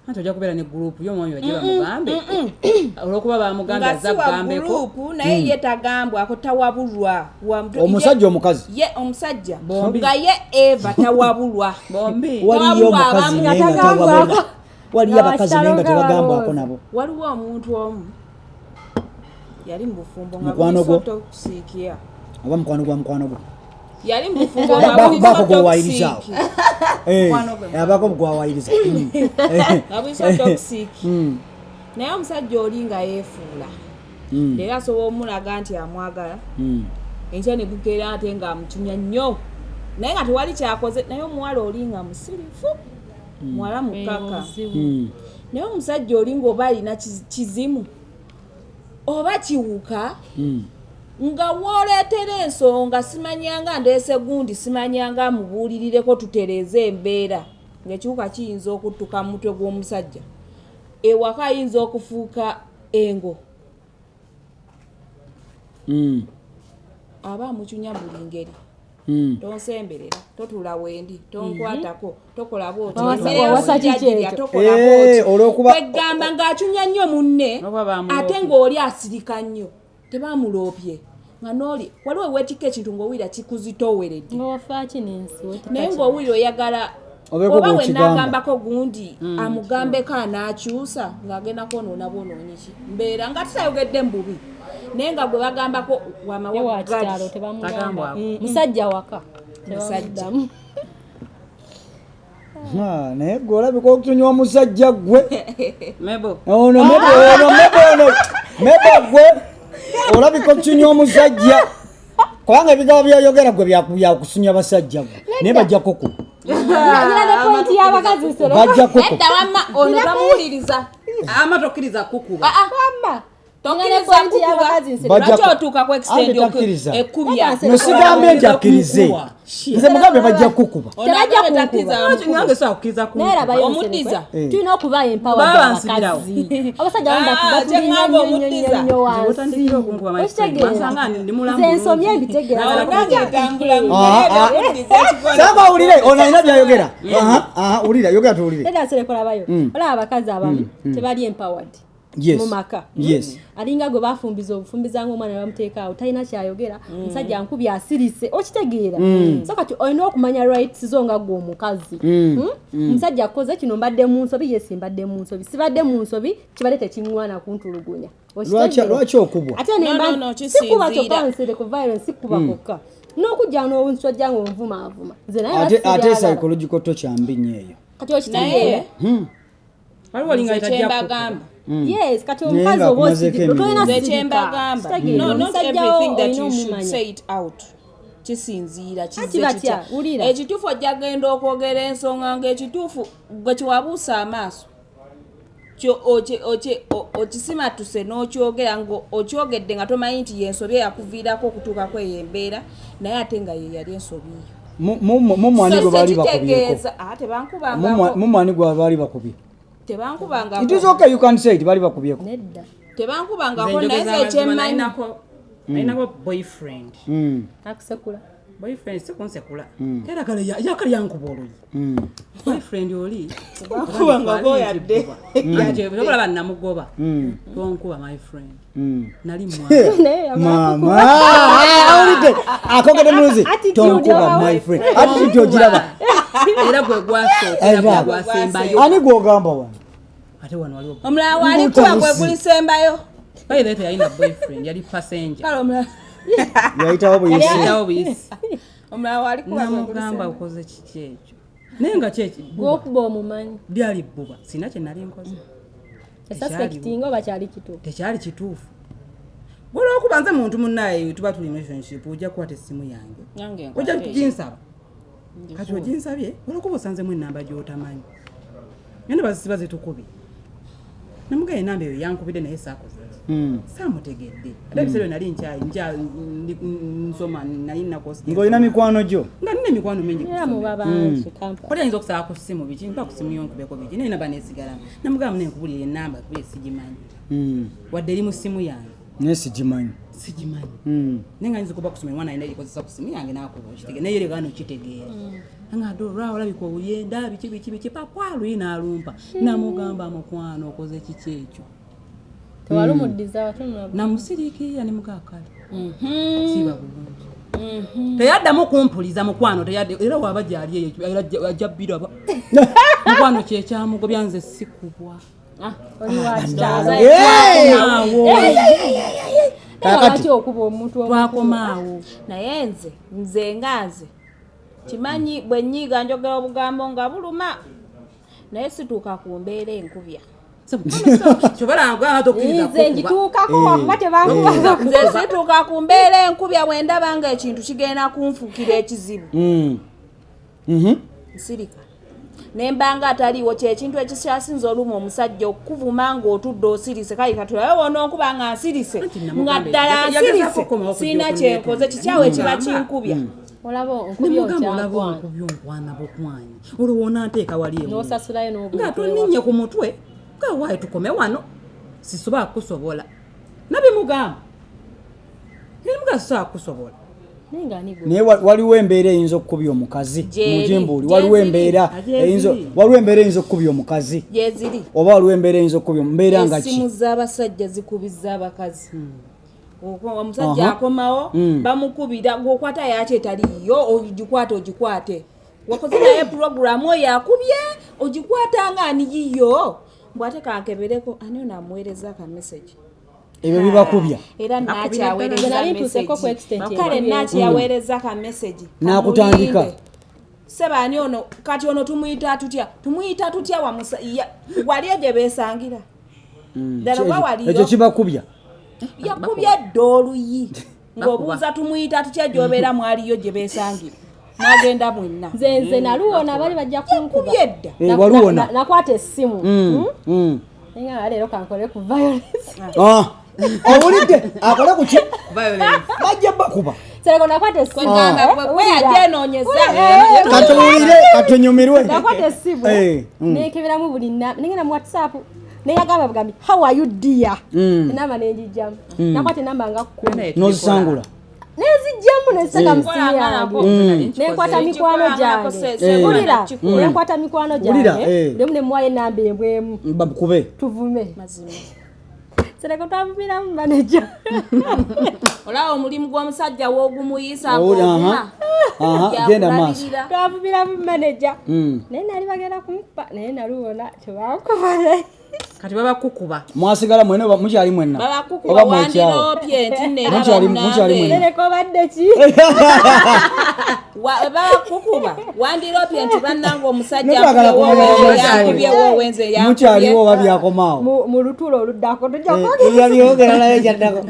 Anti ojja kubeera ne group y'omwami bajje bamugambe, olw'okuba bamugambye Nga azza si wa kugambeko. gurupu, naye ye tagambwako, tawabulwa. Omusajja, omukazi? Ye omusajja. Bombi. Nga ye Eva tawabulwa. Bombi. Waliyo Tawabulwa omukazi abamu. naye nga Tagambwako. tawabulwa, waliyo Nga abakazi naye nga bakitalo nga tebagambwako balowooza. nabo. Waliwo omuntu omu yali mu bufumbo nga Mukwano buli gwo? so toxic, yeah. Oba mukwano gwa mukwano gwo? Yali mu bufumbo nga buli Baako so gw'owayiriza awo. toxic. Eh, Mukwano gwe. abaako gwawayiriza. Nga buli so toxic, naye omusajja oli nga yeefuula, leero asobola omulaga nti amwagala, enkya ne bukeera ate ng'amucunya nnyo, naye nga tewali kyakoze. Naye omuwala oli nga musirifu, muwala mukaka, naye omusajja oli ng'oba alina kizimu oba kiwuka, nga wooleetera ensonga, simanyanga ndeese gundi, simanyanga amubuulirireko tutereeze embeera, ng'ekiwuka kiyinza okuttuka mu mutwe gw'omusajja, ewaka ayinza okufuuka engo. Aba amucunya buli ngeri. Tonsemberera, totuula wendi, tonkwatako, tokola bwoti. Wawasa kiki Emmere ekyo? tokola Eh, bwoti. Kwegamba ng'acunya nnyo munne, Olw'okuba bamuloopye. ate ng'oli asirika nnyo, tebamuloopye, nga n'oli waliwo weetikka ekintu ng'owulira kikuzitooweredde, Nga wafaaki n'ensi, wetikka naye ki? ng'owulira oyagala Obeeko oba bw'okigamba. wenaagambako gundi amugambeko anaakyusa, ng'agenda kwonoona bwonoonyi ki mbeera nga tutayogedde mu bubi, naye nga gwe bagambako Ye wa wamawagali. kitalo, tebamugamba. Tagambwako. Musajja waka. Musajja. Tebamuddamu. Ha, naye gwe olabika okutunywa omusajja gwe. Mebo. Ono mebo, ono mebo, ono mebo, gwe olabika okutunywa omusajja, kubanga ebigambo byoyogera gwe byakusunya basajja gwe, naye bajja kukuba. Nina ne point y'abakazi, nsero. Bajja kukuba. Nedda wamma, ono bamuwuliriza. Ama tokkiriza kukuba. Wamma. Nina ne Tokkiriza point kukuba. y'abakazi, nsero. Bajja Lwaki otuuka ku extend Anti takkiriza. ekubya? Nedda, No, sigambye nti akkirize, nze mugambe bajja kukuba. Tebajja Ono kunkuba. Nange sobola kukkiriza Naye kunkuba. labayo, Omuddiza. Nsereko, Eh. tulina okuba empowered Baba bansibirawo. abakazi. Abasajja abamu Ah, batulinnya kye ŋŋamba nnyo nnyo omuddiza. nnyo nnyo wansi. Otandikira okunkuba, my friend. Okitegeera? Wansanga ndi mulamu Nze nsomye bulungi. mbitegeera. Awo nange ntambula mu Ah, ah. omuddiza ekigono. Saba owulire, ono alina byayogera. Aha, aha, wulira, yogera tuwulire. Nedda Nsereko, labayo. Olaba abakazi abamu tebali empowered mu maka. Alinga gwe bafumbiza obufumbiza ngaomwana ne bamuteeka awo, talina kyayogera, omusajja nkubye asirise, okitegeera? So kati olina okumanya rights zo nga gwe omukazi. Omusajja akoze kino, mbadde mu nsobi, yes, mbadde mu nsobi, sibadde mu nsobi, kibadde tekiŋŋwana kuntulugunya. Okitegeera? Lwaki okubwa? Ate nemba No, no, no, sikuba kisinziira. kyokka Nsereko, violence sikuba kokka, n'okujja n'onsojja ng'onvumaavuma, nze naye Ate ate sibyagala. psychological torture mbi nnyo eyo. Kati okitegeera? Naye Waliwo olinga nze tajja kukuba. kyembagamba, Yes, kati Naye omukazi nga oba akumazeeko osirika, tolina emirimu. nze sirika. kyembagamba, Kitegeera? no, not Omusajja wo everything that olina you should omumanya. say it out. Kisinziira Anti kize batya, kitya. wulira. Ekituufu ojja genda okwogera ensonga ng'ekituufu gwe kyewabuusa amaaso, okisimatuse n'okyogera nga okyogedde nga tomanyi nti yensobi eyakuviirako okutuukako eyo embeera, naye ate nga ye yali ensobi yo. Mumwani gwe So, baali bakubyeko? kitegeeza, ah, tebankubangako. Mumwani gwe baali bakubye? It is Tebankubangako. okay, you can say it, baali bakubyeko. Nedda. Tebankubangako, Nze naye njogeza nze amazima, ekyemanyi nalinako boyfriend. Akusekula. Boyfriend si kunsekula, era kale yakale yankuba oluyi. Boyfriend oli Tebankubangako yadde. olaba namugoba, tonkuba my friend, nali mwana. Naye yamala Mama awulidde akogedde muluzi. Attitude Tonkuba oba- my friend, attitude ogiraba. Era gwe gwasooka, era Era. gwe gwasembayo. Ani gwogamba wano? Ate wano waliwo. Omulala walikuba gwe gulisembayo. By the way, teyalina boyfriend, yali passenger. Kale omulala Yayitawo buyisi. Yayitawo buyisi. Omulala walikuba gwe Namugamba gulisembayo. okoze kiki ekyo, naye nga kyeki Gwokuba omumanyi. Lyali bbuba, sina kye nali nkoze. Esuspectinga oba kyali kituufu. Tekyali kituufu. Olwokuba nze muntu munnaye, tuba tuli mu relationship, ojja kukwata essimu yange, Nange ojja nkwata eyo. kuginsaba. Kati oginsabye olwokuba osanzemu enamba gy'otamanyi, ngenda bazisiba zitukubye. Namugamba enamba eyo yankubidde naye saakoze ki, saamutegedde. Ate ebiseera byo nali nsoma, nali nakosi. Ng'olina mikwano gyo? Nga nina emikwano mingi ku Era ssomero. muba bangi kampala. Oli ayinza okusaba ku ssimu biki, mpa ku ssimu yonkubeko biki, naye naba nesigalamu. Namugamba, "Naye nkubulira enamba kuba sigimanyi, wadde eri mu ssimu yange." Naye sigimanyi. Sigimanyi. Naye nga nyinza okuba kusoma omwana alina ekozesa ku ssimu yange nakuba okitegeera, naye legaana okitegeera nga ate olwawo olabika obuyenda biki biki biki papwa luyi n'alumpa. Namugamba, "Mukwano, okoze kiki ekyo?" Tewalumuddiza watunula. Namusiriikirira ne mugakale siba bulungi. Teyaddamu kumpuliza, mukwano, teyadde. Era waba gyali eyo era ajja biraba, mukwano, kyekyamugobya. Nze sikubwa. Oli wakitalo. Awo. Kaakati lwaki okuba omuntu omukulu? Twakomaawo. Naye nze nga nze kimanyi bwe nnyiiga njogera obugambo nga buluma, naye situuka ku mbeera enkubya. Kyobalanga tokkiriza. Nze ngituukako wakuba tebankuba. Nze situuka ku mbeera enkubya. Bwe ndaba nga ekintu kigenda kunfuukira ekizibu, nsirika nembanga ataliiwo. Kyekintu ekikyasinza olumu omusajja okukuvuma ng'otudde osirise. Kale katulabe wononkuba nga nsirise, Anti nga namugamba ddala yagezaako nsirise, okukomawo okujja sirina okunneetondera. kyenkoze kikyawe kiba kinkubya. Olaba onkubya Nemugamba, "Olaba okyankwana." onkubya onkwana bukwanyi, olwo wonanteeka wali ewo N'osasulayo n'obuntu. Nga toninnye ku mutwe gawaayi, tukome wano, sisobola kukusobola. Nabimugamba, nemugaa sisobola kukusobola. Naye nga ani gwe? Naye waliwo embeera eyinza okukubya omukazi. Gyeri, Mujimbuuli, waliwo gyeziri. embeera Gyeziri. waliwo embeera eyinza okukubya omukazi? Gyeziri. Oba waliwo embeera eyinza okukubya mbeera nga Essimu ki? z'abasajja zikubiza abakazi. Omusajja akomawo, bamukubira, gwokwata yaki etaliyo, ogikwate ogikwate. Wakoze naye puroguramu, oyo akubye ogikwata nga ani yiyo, mbwate kankebereko ani ono amuweereza aka message. Ebyo bibakubya. Era nakyaweereza Nze nali ntuuseko ku extent message, kale enkubye. nakyaweereza ka message. N'akutandika. Kamulinde. Seba, ani ono kati? Ono tumuyita tutya? Tumuyita tutya? Wali gye beesangira ddala oba waliyo? Ekyo kibakubya. Yakubye dda oluyi ng'obuuza tumuyita tutya, gy'obeera mwaliyo gye beesangira, mwagenda mwenna. Nze naluwona, bali bajja kunkuba. Yakubye dda. Eh, waluwona. Nakwata essimu. Naye nga leero kankole ku violence. Ah, owulidde, akole ku ki? Bajja bakuba. Sereko, nakwata essimu. Kwegamba Eh, gwe wulira. yajenoonyeza. Katuwulire, katunyumirwe. Nakwata essimu, nenkeberamu buli nengenda mu WhatsApp, neyagamba bugambi, "How are you, dear?" Enamba nenjijjamu, nakwata enamba nga 10. N'ozisangula. Nenzijjamu nenziteeka mu simu yange, nenkwata mikwano gyange. Wulira, nenkwata mikwano Wulira, gyange, nemu nemuwayo enamba embwemu. Bakube. Tuvume. Sereko, twavumiramu manager. Olaba omulimu gw'omusajja woogumuyisa. Owulira, Agwoguma. aha. Aha, genda maaso. Twavumiramu manager, naye nali bagenda kumukuba, naye naluwona tebankuba. Kati babakukuba. Mwasigala mwena oba mukyali mwenna? Babakukuba. Oba mwekyawa? Wandiroopye nti nno era Mukyali mwenna? Sereko, obadde ki? Babakukuba, wandiroopye nti bannange omusajja Netwagala kumanya yankubye woowenze. Mukyaliwo oba byakomaawo? Mu lutulo oluddako tujja Yabyogera naye kyaddako,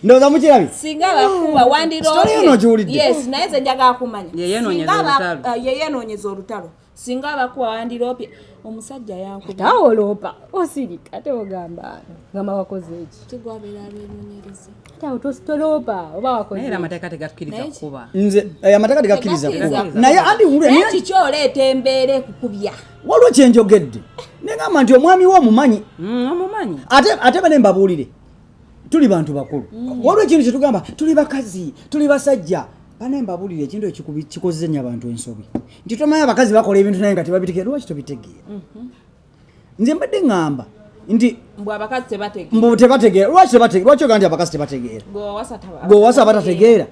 ndowooza mukirabye. Singa bakuba Story eno ogiwulidde? Yes, naye nze njagala kumanya. Ye yeenoonyeza Singa olutalo. ye yeenoonyeza olutalo. Singa bakuba wandiroopye omusajja yankuba? Awo oloopa, osirika, ate ogamba ngamba wakoze eki? Tigwabeera abeenoonyereza. Ate awo toloopa oba wakoze Naye era eki? amateeka tegakkiriza kukuba. Nze amateeka tegakkiriza kuba. Tegakkiriza. Naye andi wulira. Naye kiki oleeta embeera ekukubya? Waliwo kyenjogedde neŋamba nti omwami we omumanyi. Omumanyi. Ate bane mbabuulire, tuli bantu bakulu. Waliwo ekintu kyetugamba tuli bakazi, tuli basajja. Bane mbabuulire, ekintu ekyo kikoze nnyo abantu ensobi nti tomanyi abakazi bakola ebintu naye nga tebabitegeera. Lwaki tobitegeera? Nze mbadde ŋŋamba nti Mbw abakazi tebategeera. Mbu tebategeera. Lwaki tebategeera? Lwaki ogamba nti abakazi tebategeera? Gwewawasa taba. Gwe owasa batategeera,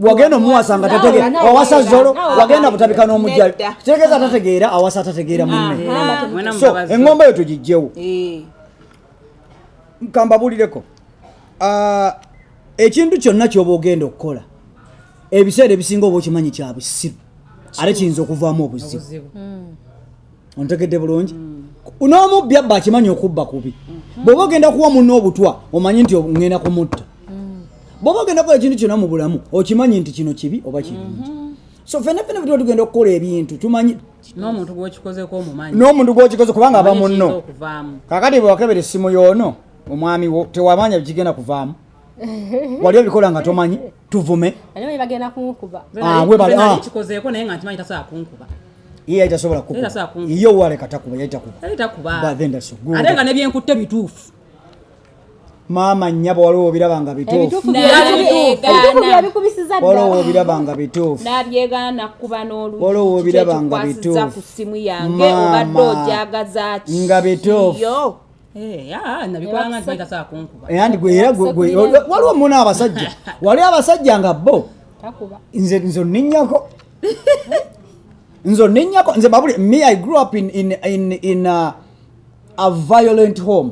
wagenda omuwasa nga tategeera. Nawe, Wawasa zolo, nawe. wagenda butabika n'omujjali. Nedda. Kitegeeza atategeera awasa atategeera munne. Mwena So mubabazi. eŋŋombo eyo tugijjewo. Kambabuulireko. Ah, ekintu kyonna kyoba ogenda okukola, ebiseera ebisinga oba okimanyi kya busiru, ate kiyinza okuvaamu obuzibu. Obuzibu. Ontegedde bulungi? N'omubbi abba akimanyi okubba kubi. Bw'oba ogenda kuwa munno obutwa, omanyi nti ngenda kumutta. Bw'oba ogenda kukola ekintu kyonna mu bulamu, okimanyi nti kino kibi oba kirungi. So fenna fenna bwe tugenda okukola ebintu tumanyi n'omuntu gw'okikozeeko omumanyi. N'omuntu gw'okikoze kubanga aba Omanyi munno. kiyinza okuvaamu. Kakati bwe wakebera essimu y'ono omwami wo tewamanya bikigenda kuvaamu. Wali obikola nga tomanyi, tuvume. Ani manyi bagenda kunkuba. Ah, webale, Nze nali ah. kikozeeko naye nga nkimanyi tasobola kunkuba. Ye yali tasobola kukuba. Yali tasobola kunkuba. Ye owaleka takuba, yali takuba. Yali takuba. But then that's so good. Ate nga n'ebyenkutte bituufu. Maama nnyabo waliwo obiraba nga bituufu. Ebituufu N'abyegaana. byabikubisiza Waliwo ddala. obiraba nga bituufu. N'abyegaana kuba n'olugi. Waliwo obiraba nga Kiki bituufu. ekikukwasizza ku ssimu yange obadde Maama. ogyagaza ki? Nga bituufu. Yo. Eh, ah, nabikola nga nkimanyi tasobola kunkuba. Era ndi gwe, era gwe, gwe, waliwo muna abasajja. Waliwo abasajja nga bo. Takuba. Nze, nze onninnyako. Nze onninnyako. Nze babuli, me, I grew up in a violent home.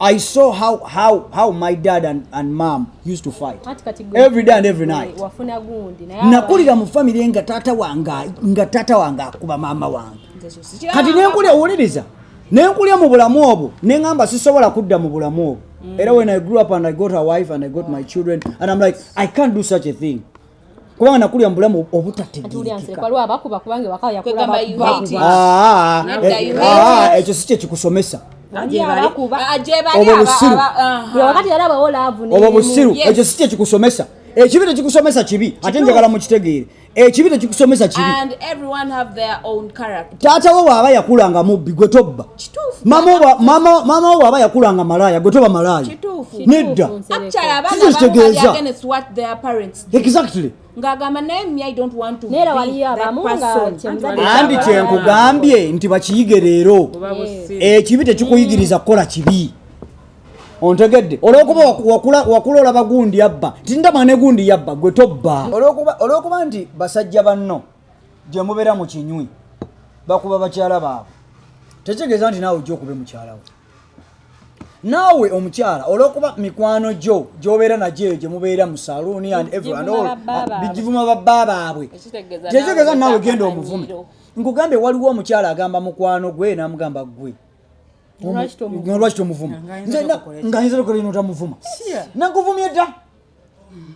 I saw how my dad and mom used to fight. Anti kati gwe- Every day and every night. Wafuna gundi. Naye Nakulira mu family nga taata wange, nga taata wange akuba maama wange. Nze kyo sikiraba. Kati nenkulya, owuliriza. Nenkulya mu bulamu obwo, ne ŋŋamba sisobola kudda mu bulamu obwo. Era when I grew up and I got a wife and I got my children and I'm like, I can't do such a thing. Kubanga nakulya mu bulamu obutategeerekeka. Waliwo abakuba kubanga ewaka yakula Kwegamba you bakuba. hate it. Ah, Nedda, you hate it. ekyo si kye kikusomesa. Abakuba. Ah, gye bali Obwo busiru. aha. Bwe wakati yalabawo laavu Obwo n'erimu. busiru. Yes. Ekyo si kye kikusomesa. Ekibi tekikusomesa kibi. Ate njagala mukitegeere. Ekibi tekikusomesa kibi. And everyone have their own character. Taata wo bw'aba yakulanga mubbi gwe tobba. Kituufu. Maama wo bw'aba yakulanga malaaya gwe toba malaaya. Kituufu. Nedda. Actually, abaana Kiki abamu bali kitegeeza? against what their parents do. Exactly. Ng'agamba naye me, I don't want to Naye era be waliyo that abamu nga person. kyemuzadde Andi kye nkugambye nti bakiyige leero. Buba busiru. Ekibi tekikuyigiriza kukola kibi. Ontegedde? Olw'okuba wakula olaba gundi yabba, nti ndaba ne gundi yabba, gwe tobba. Olw'okuba nti basajja banno gye mubeera mu kinywi bakuba bakyala baabwe, tekitegeeza nti naawe ojja okube mukyala we. Naawe omukyala olw'okuba mikwano gyo gy'obeera nagyo eyo gye mubeera mu saluuni and every and all, Givuma babba baabwe. givuma babba baabwe. Ekitegeeza Tekitegeeza naawe naawe genda otaka omuvume. manyiiro. Nkugambye waliwo omukyala agamba mukwano gwe n'amugamba gwe. Lwaki tomuvuma? Lwaki tomuvuma? Nga ayinza Nze okukola ekyo. nga ayinza okukola eno otamuvuma. Nakuvumye dda.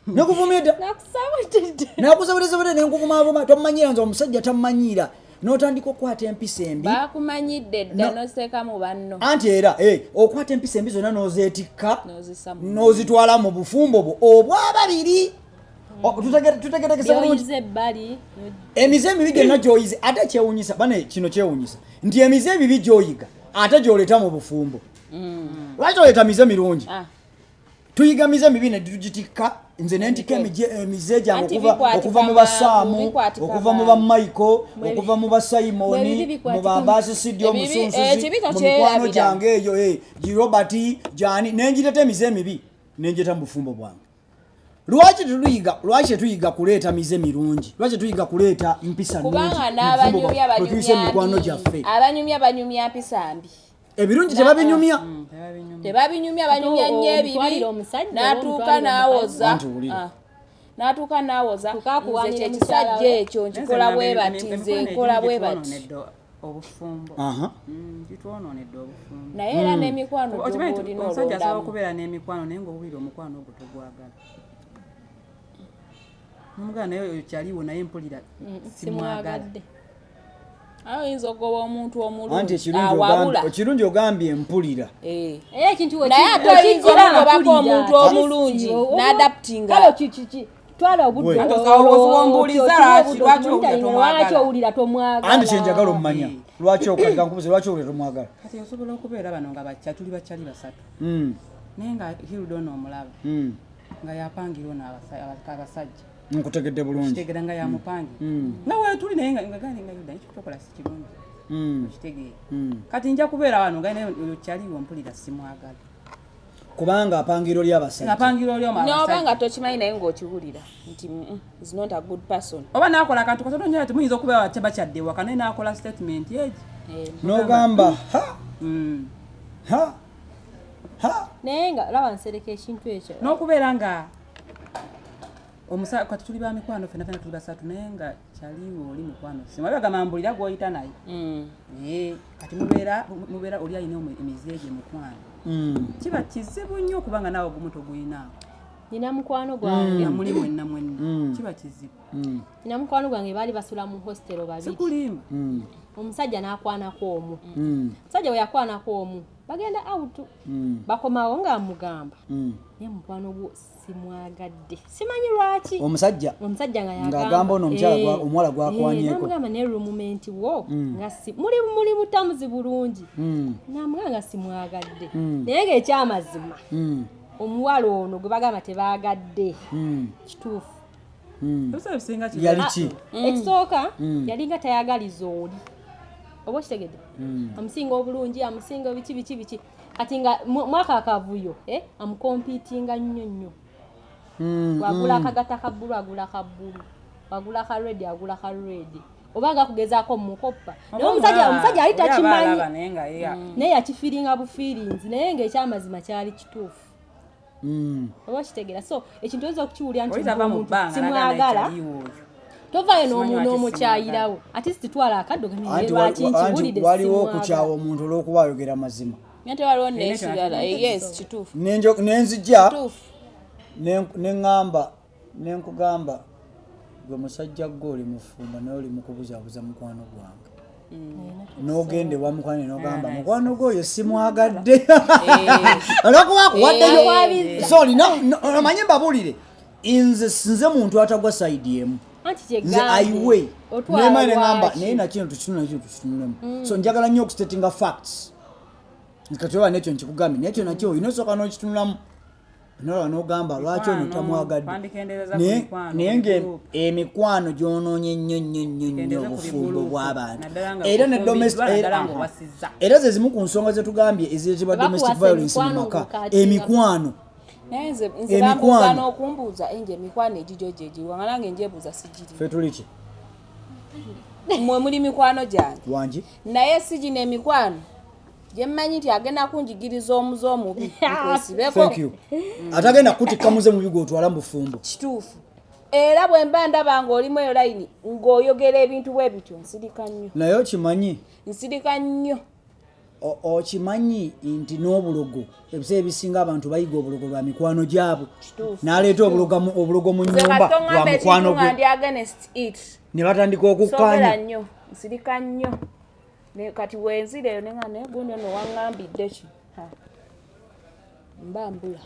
Nakuvumye dda. Nakusabudde. Nakusabudde ne nkuvumaavuma. Tommanyira nze omusajja tammanyira. N'otandika okukwata empisa embi. Bakumanyidde dda n'oseeka mu banno. Anti era, okwata empisa embi zonna n'ozeetikka, N'ozissa mu n'ozitwala mu bufumbo bwo obw'ababiri. Tutegerekese bulungi. Byoyize ebbali. Emize emibi gyonna gy'oyize, ate kyewuunyisa, bane kino kyewuunyisa, nti emize emibi gy'oyiga, ate gy'oleeta mu bufumbo. Lwaki oleeta mize mirungi? Tuyiga mize mibi ne tugitikka, nze ne ntikka emize gyange Anti bikwatika okuva mu mangu, Basaamu, bikwatika okuva mu ba mangu. Michael, okuva mu ba Simon, Mwe bibi mu ba bikwatika Basisidi Ebibi, omusunsuzi, ekibi mu mikwano tokyerabira. gyange eyo, gi Robert, gyani, ne ngireeta emize emibi, ne ngireeta mu bufumbo bwange. Lwaki tetuyiga, lwaki tetuyiga kuleeta mize mirungi? Lwaki tetuyiga kuleeta mpisa nnungi? Kubanga Mu n'abanyumya bufumbo bwaffe, tuyise banyumya mikwano mbi. gyaffe. Abanyumya banyumya mpisa mbi. Ebirungi tebabinyumya. Tebabinyumya, banyumya Ate nnyo ebibi. omutwalire omusajja, N'atuuka omutwalire n'awoza. Anti wulira. N'atuuka n'awoza. Tuuka akuwaanira Nze kye mukyala kisajja we. ekyo nkikola bwe bati, nze nkola bwe bati. Obufumbo. Gitwonoonedde obufumbo. Naye era n'emikwano Okimanyi gy'oba nti olina omusajja asobola olondamu. okubeera n'emikwano naye ng'owulira omukwano ogwo togwagala. N'omuganda naye oyo kyaliwo naye mpulira simwagala. Simwagadde. Awo oyinza okugoba omuntu Anti omulungi ekirungi awabula. ekirungi ogambye mpulira. Era ekintu we Naye ate oyinza wekijjira okugobako mpulira. omuntu omulungi n'adaptinga. Kale twala obudde Gwe. Anti osombuuliza lwaki owulira tomwagala? Lwaki owulira tomwagala? Anti kye njagala omumanya. Lwaki okadde nkubuze, lwaki owulira tomwagala? Kati osobola okubeera bano nga tuli bakyali basatu. Naye nga Hilda ono omulaba. Nga yapangira ono abasajja. Nkutegedde bulungi. Kitegeera nga yamupangira. Nga weetuli naye nga gandi nga Hilda ekyo kyokola si kirungi. Okitegeera. Kati nja kubeera wano nga naye oyo kyaliwo mpulira simwagala. Kubanga apangira oli abasajja. Apangira oli omu N'oba abasajja. nga tokimanyi naye ng'okiwulira nti, is not a good person. Oba n'akola akantu katono nnyo ati muyinza okubeera bakyadde ewaka naye n'akola statement egi. N'ogamba, ha, ha, ha. Naye nga laba nsereka ekintu ekyo. N'okubeera nga kati tuli ba mikwano ffenna ffenna tuli basatu naye nga kyaliwo oli mukwano simu. Bagamba mbulira gw'oyita naye. Kati mubeera oli alina emize gye mukwano. Kiba kizibu nnyo okubanga naawe ogumu toguyinaawo. Nina mukwano gwange. Nga muli mwenna mwenna, kiba kizibu. Nina mukwano gwange, baali basula mu hostel babiri. Sikulimba. Omusajja n'akwanako omu. Omusajja bwe yakwanako omu, bagenda out, bakomawo ng'amugamba, naye mukwano gwo simwagadde, simanyi lwaki. Omusajja? Omusajja nga Ng'agamba ono omukyala omuwala gw'akwanyeko. Namugamba, naye roommate wo nga si muli mutamuzi bulungi. Namugamba nga simwagadde, naye ng'ekyamazima omuwala ono gwe bagamba tebaagadde kituufu. Ebiseera ebisinga Yali ki? Ekisooka, yalinga tayagaliza oli, oba okitegedde, amusinga obulungi, amusinga biki biki biki. Kati nga mwaka akavuyo, amucompetinga nnyo nnyo. Wagula akagata ka bbulu, agula ka bbulu, wagula ka red, agula ka red, oba nga kugezaako mukoppa. Naye omusajja ali takimanyi. Naye nga ye Naye yakifeelinga bufeelings, naye ng'ekyamazima kyali kituufu, oba okitegeera. So ekintu oyinza okukiwulira nti Oli tava mu omuntu bbanga simwagala, tovaayo Simanyi lwaki. n'omukyayirawo. Ate sitwala akaddo. Anti Lwaki anti nkiwulidde waliwo simwagala. okukyawa omuntu olw'okuba ayogera mazima. Naye tewaliwo n'ekirala. Yes, kituufu. Nenzija Kituufu. neŋŋamba, nenkugamba, gwe musajja gwe oli mufumba, naye oli mukubuzaabuza mukwano gwange. N'ogenda ewa mukwano n'ogamba, mukwano gwe oyo simwagadde olwokuba akuwaddeyo. So olina omanye, mbabuulire, nze muntu atagwa side emu. Anti Nze kyegambye, aiwe otwala nemanya neŋŋamba, lwaki? Naye nakino tukitunule, nakino tukitunulemu. So njagala nnyo okustatinga facts. Kati oba nekyo nkikugambye, nekyo nakyo olina osooka n'okitunulamu, nolaba n'ogamba lwaki ono Mikwano, tamwagadde. twandikendeereza ku mikwano, Naye ku nga group. emikwano gyonoonye nnyo nnyo nnyo nnyo Kendeeza ku obufumbo bigulupu, bw'abantu. naddala nga Era ne bufumbiddwa, naddala aha. ng'owasizza. Era ze zimu ku nsonga zetugambye ezireetebwa domestic Bakuwasa violence mu emikwano maka. ng'okaatinga. Emikwano. Naye nze Emikwano. bambuuza n'okumbuuza, enje emikwano egigyo gye giriwa, nga nange njebuuza sigiri. Ffe tuli ki? Mmwe muli mikwano gyange. Wangi. Naye si gino emikwano gye mmanyi nti agenda kunjigiriza omuze omubi nkwesibeko. Thank you. Atagenda kutikka muze mubi gwotwala mu bufumbo. Kituufu. Era bwe mba ndaba ng'olimu eyo layini ng'oyogera ebintu bwe bityo, nsirika nnyo. Naye okimanyi, Nsirika nnyo. okimanyi nti n'obulogo, ebiseera ebisinga abantu bayiga obulogo lwa mikwano gyabwe. Kituufu. N'aleeta obulogo mu Nze nnyumba kasita lwa oŋŋamba mukwano ekintu nga gwe, ndi against it, ne batandika soogera okukkaanya. nnyo, nsirika nnyo. Kati wenzira eyo nenga, naye gundi ono waŋŋambidde ki? Ha. Mba mbula,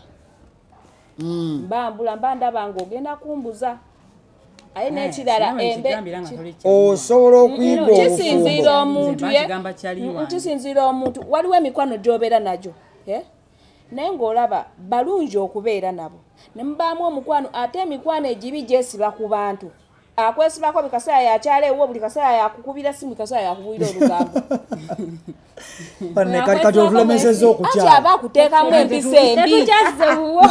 mba mbula, mba ndaba ng'ogenda kumbuza. Aye n'ekirala, Osobola okuyiga kisinziira obufumbo. omuntu Nze ye bakigamba kyali wange. Kisinziira omuntu. Waliwo emikwano gy'obeera nagyo, eh? Naye ng'olaba balungi okubeera nabo, ne mubaamu omukwano. Ate emikwano egibi gyesiba ku bantu, akwesibako buli kaseera, yakyala ewuwo buli kaseera, yakukubira simu buli kaseera, yakubulira olugambo. Banne, kati otulemesezza Anti okukyala. aba akuteekamu empisa embi. Tetukyazze wuwo.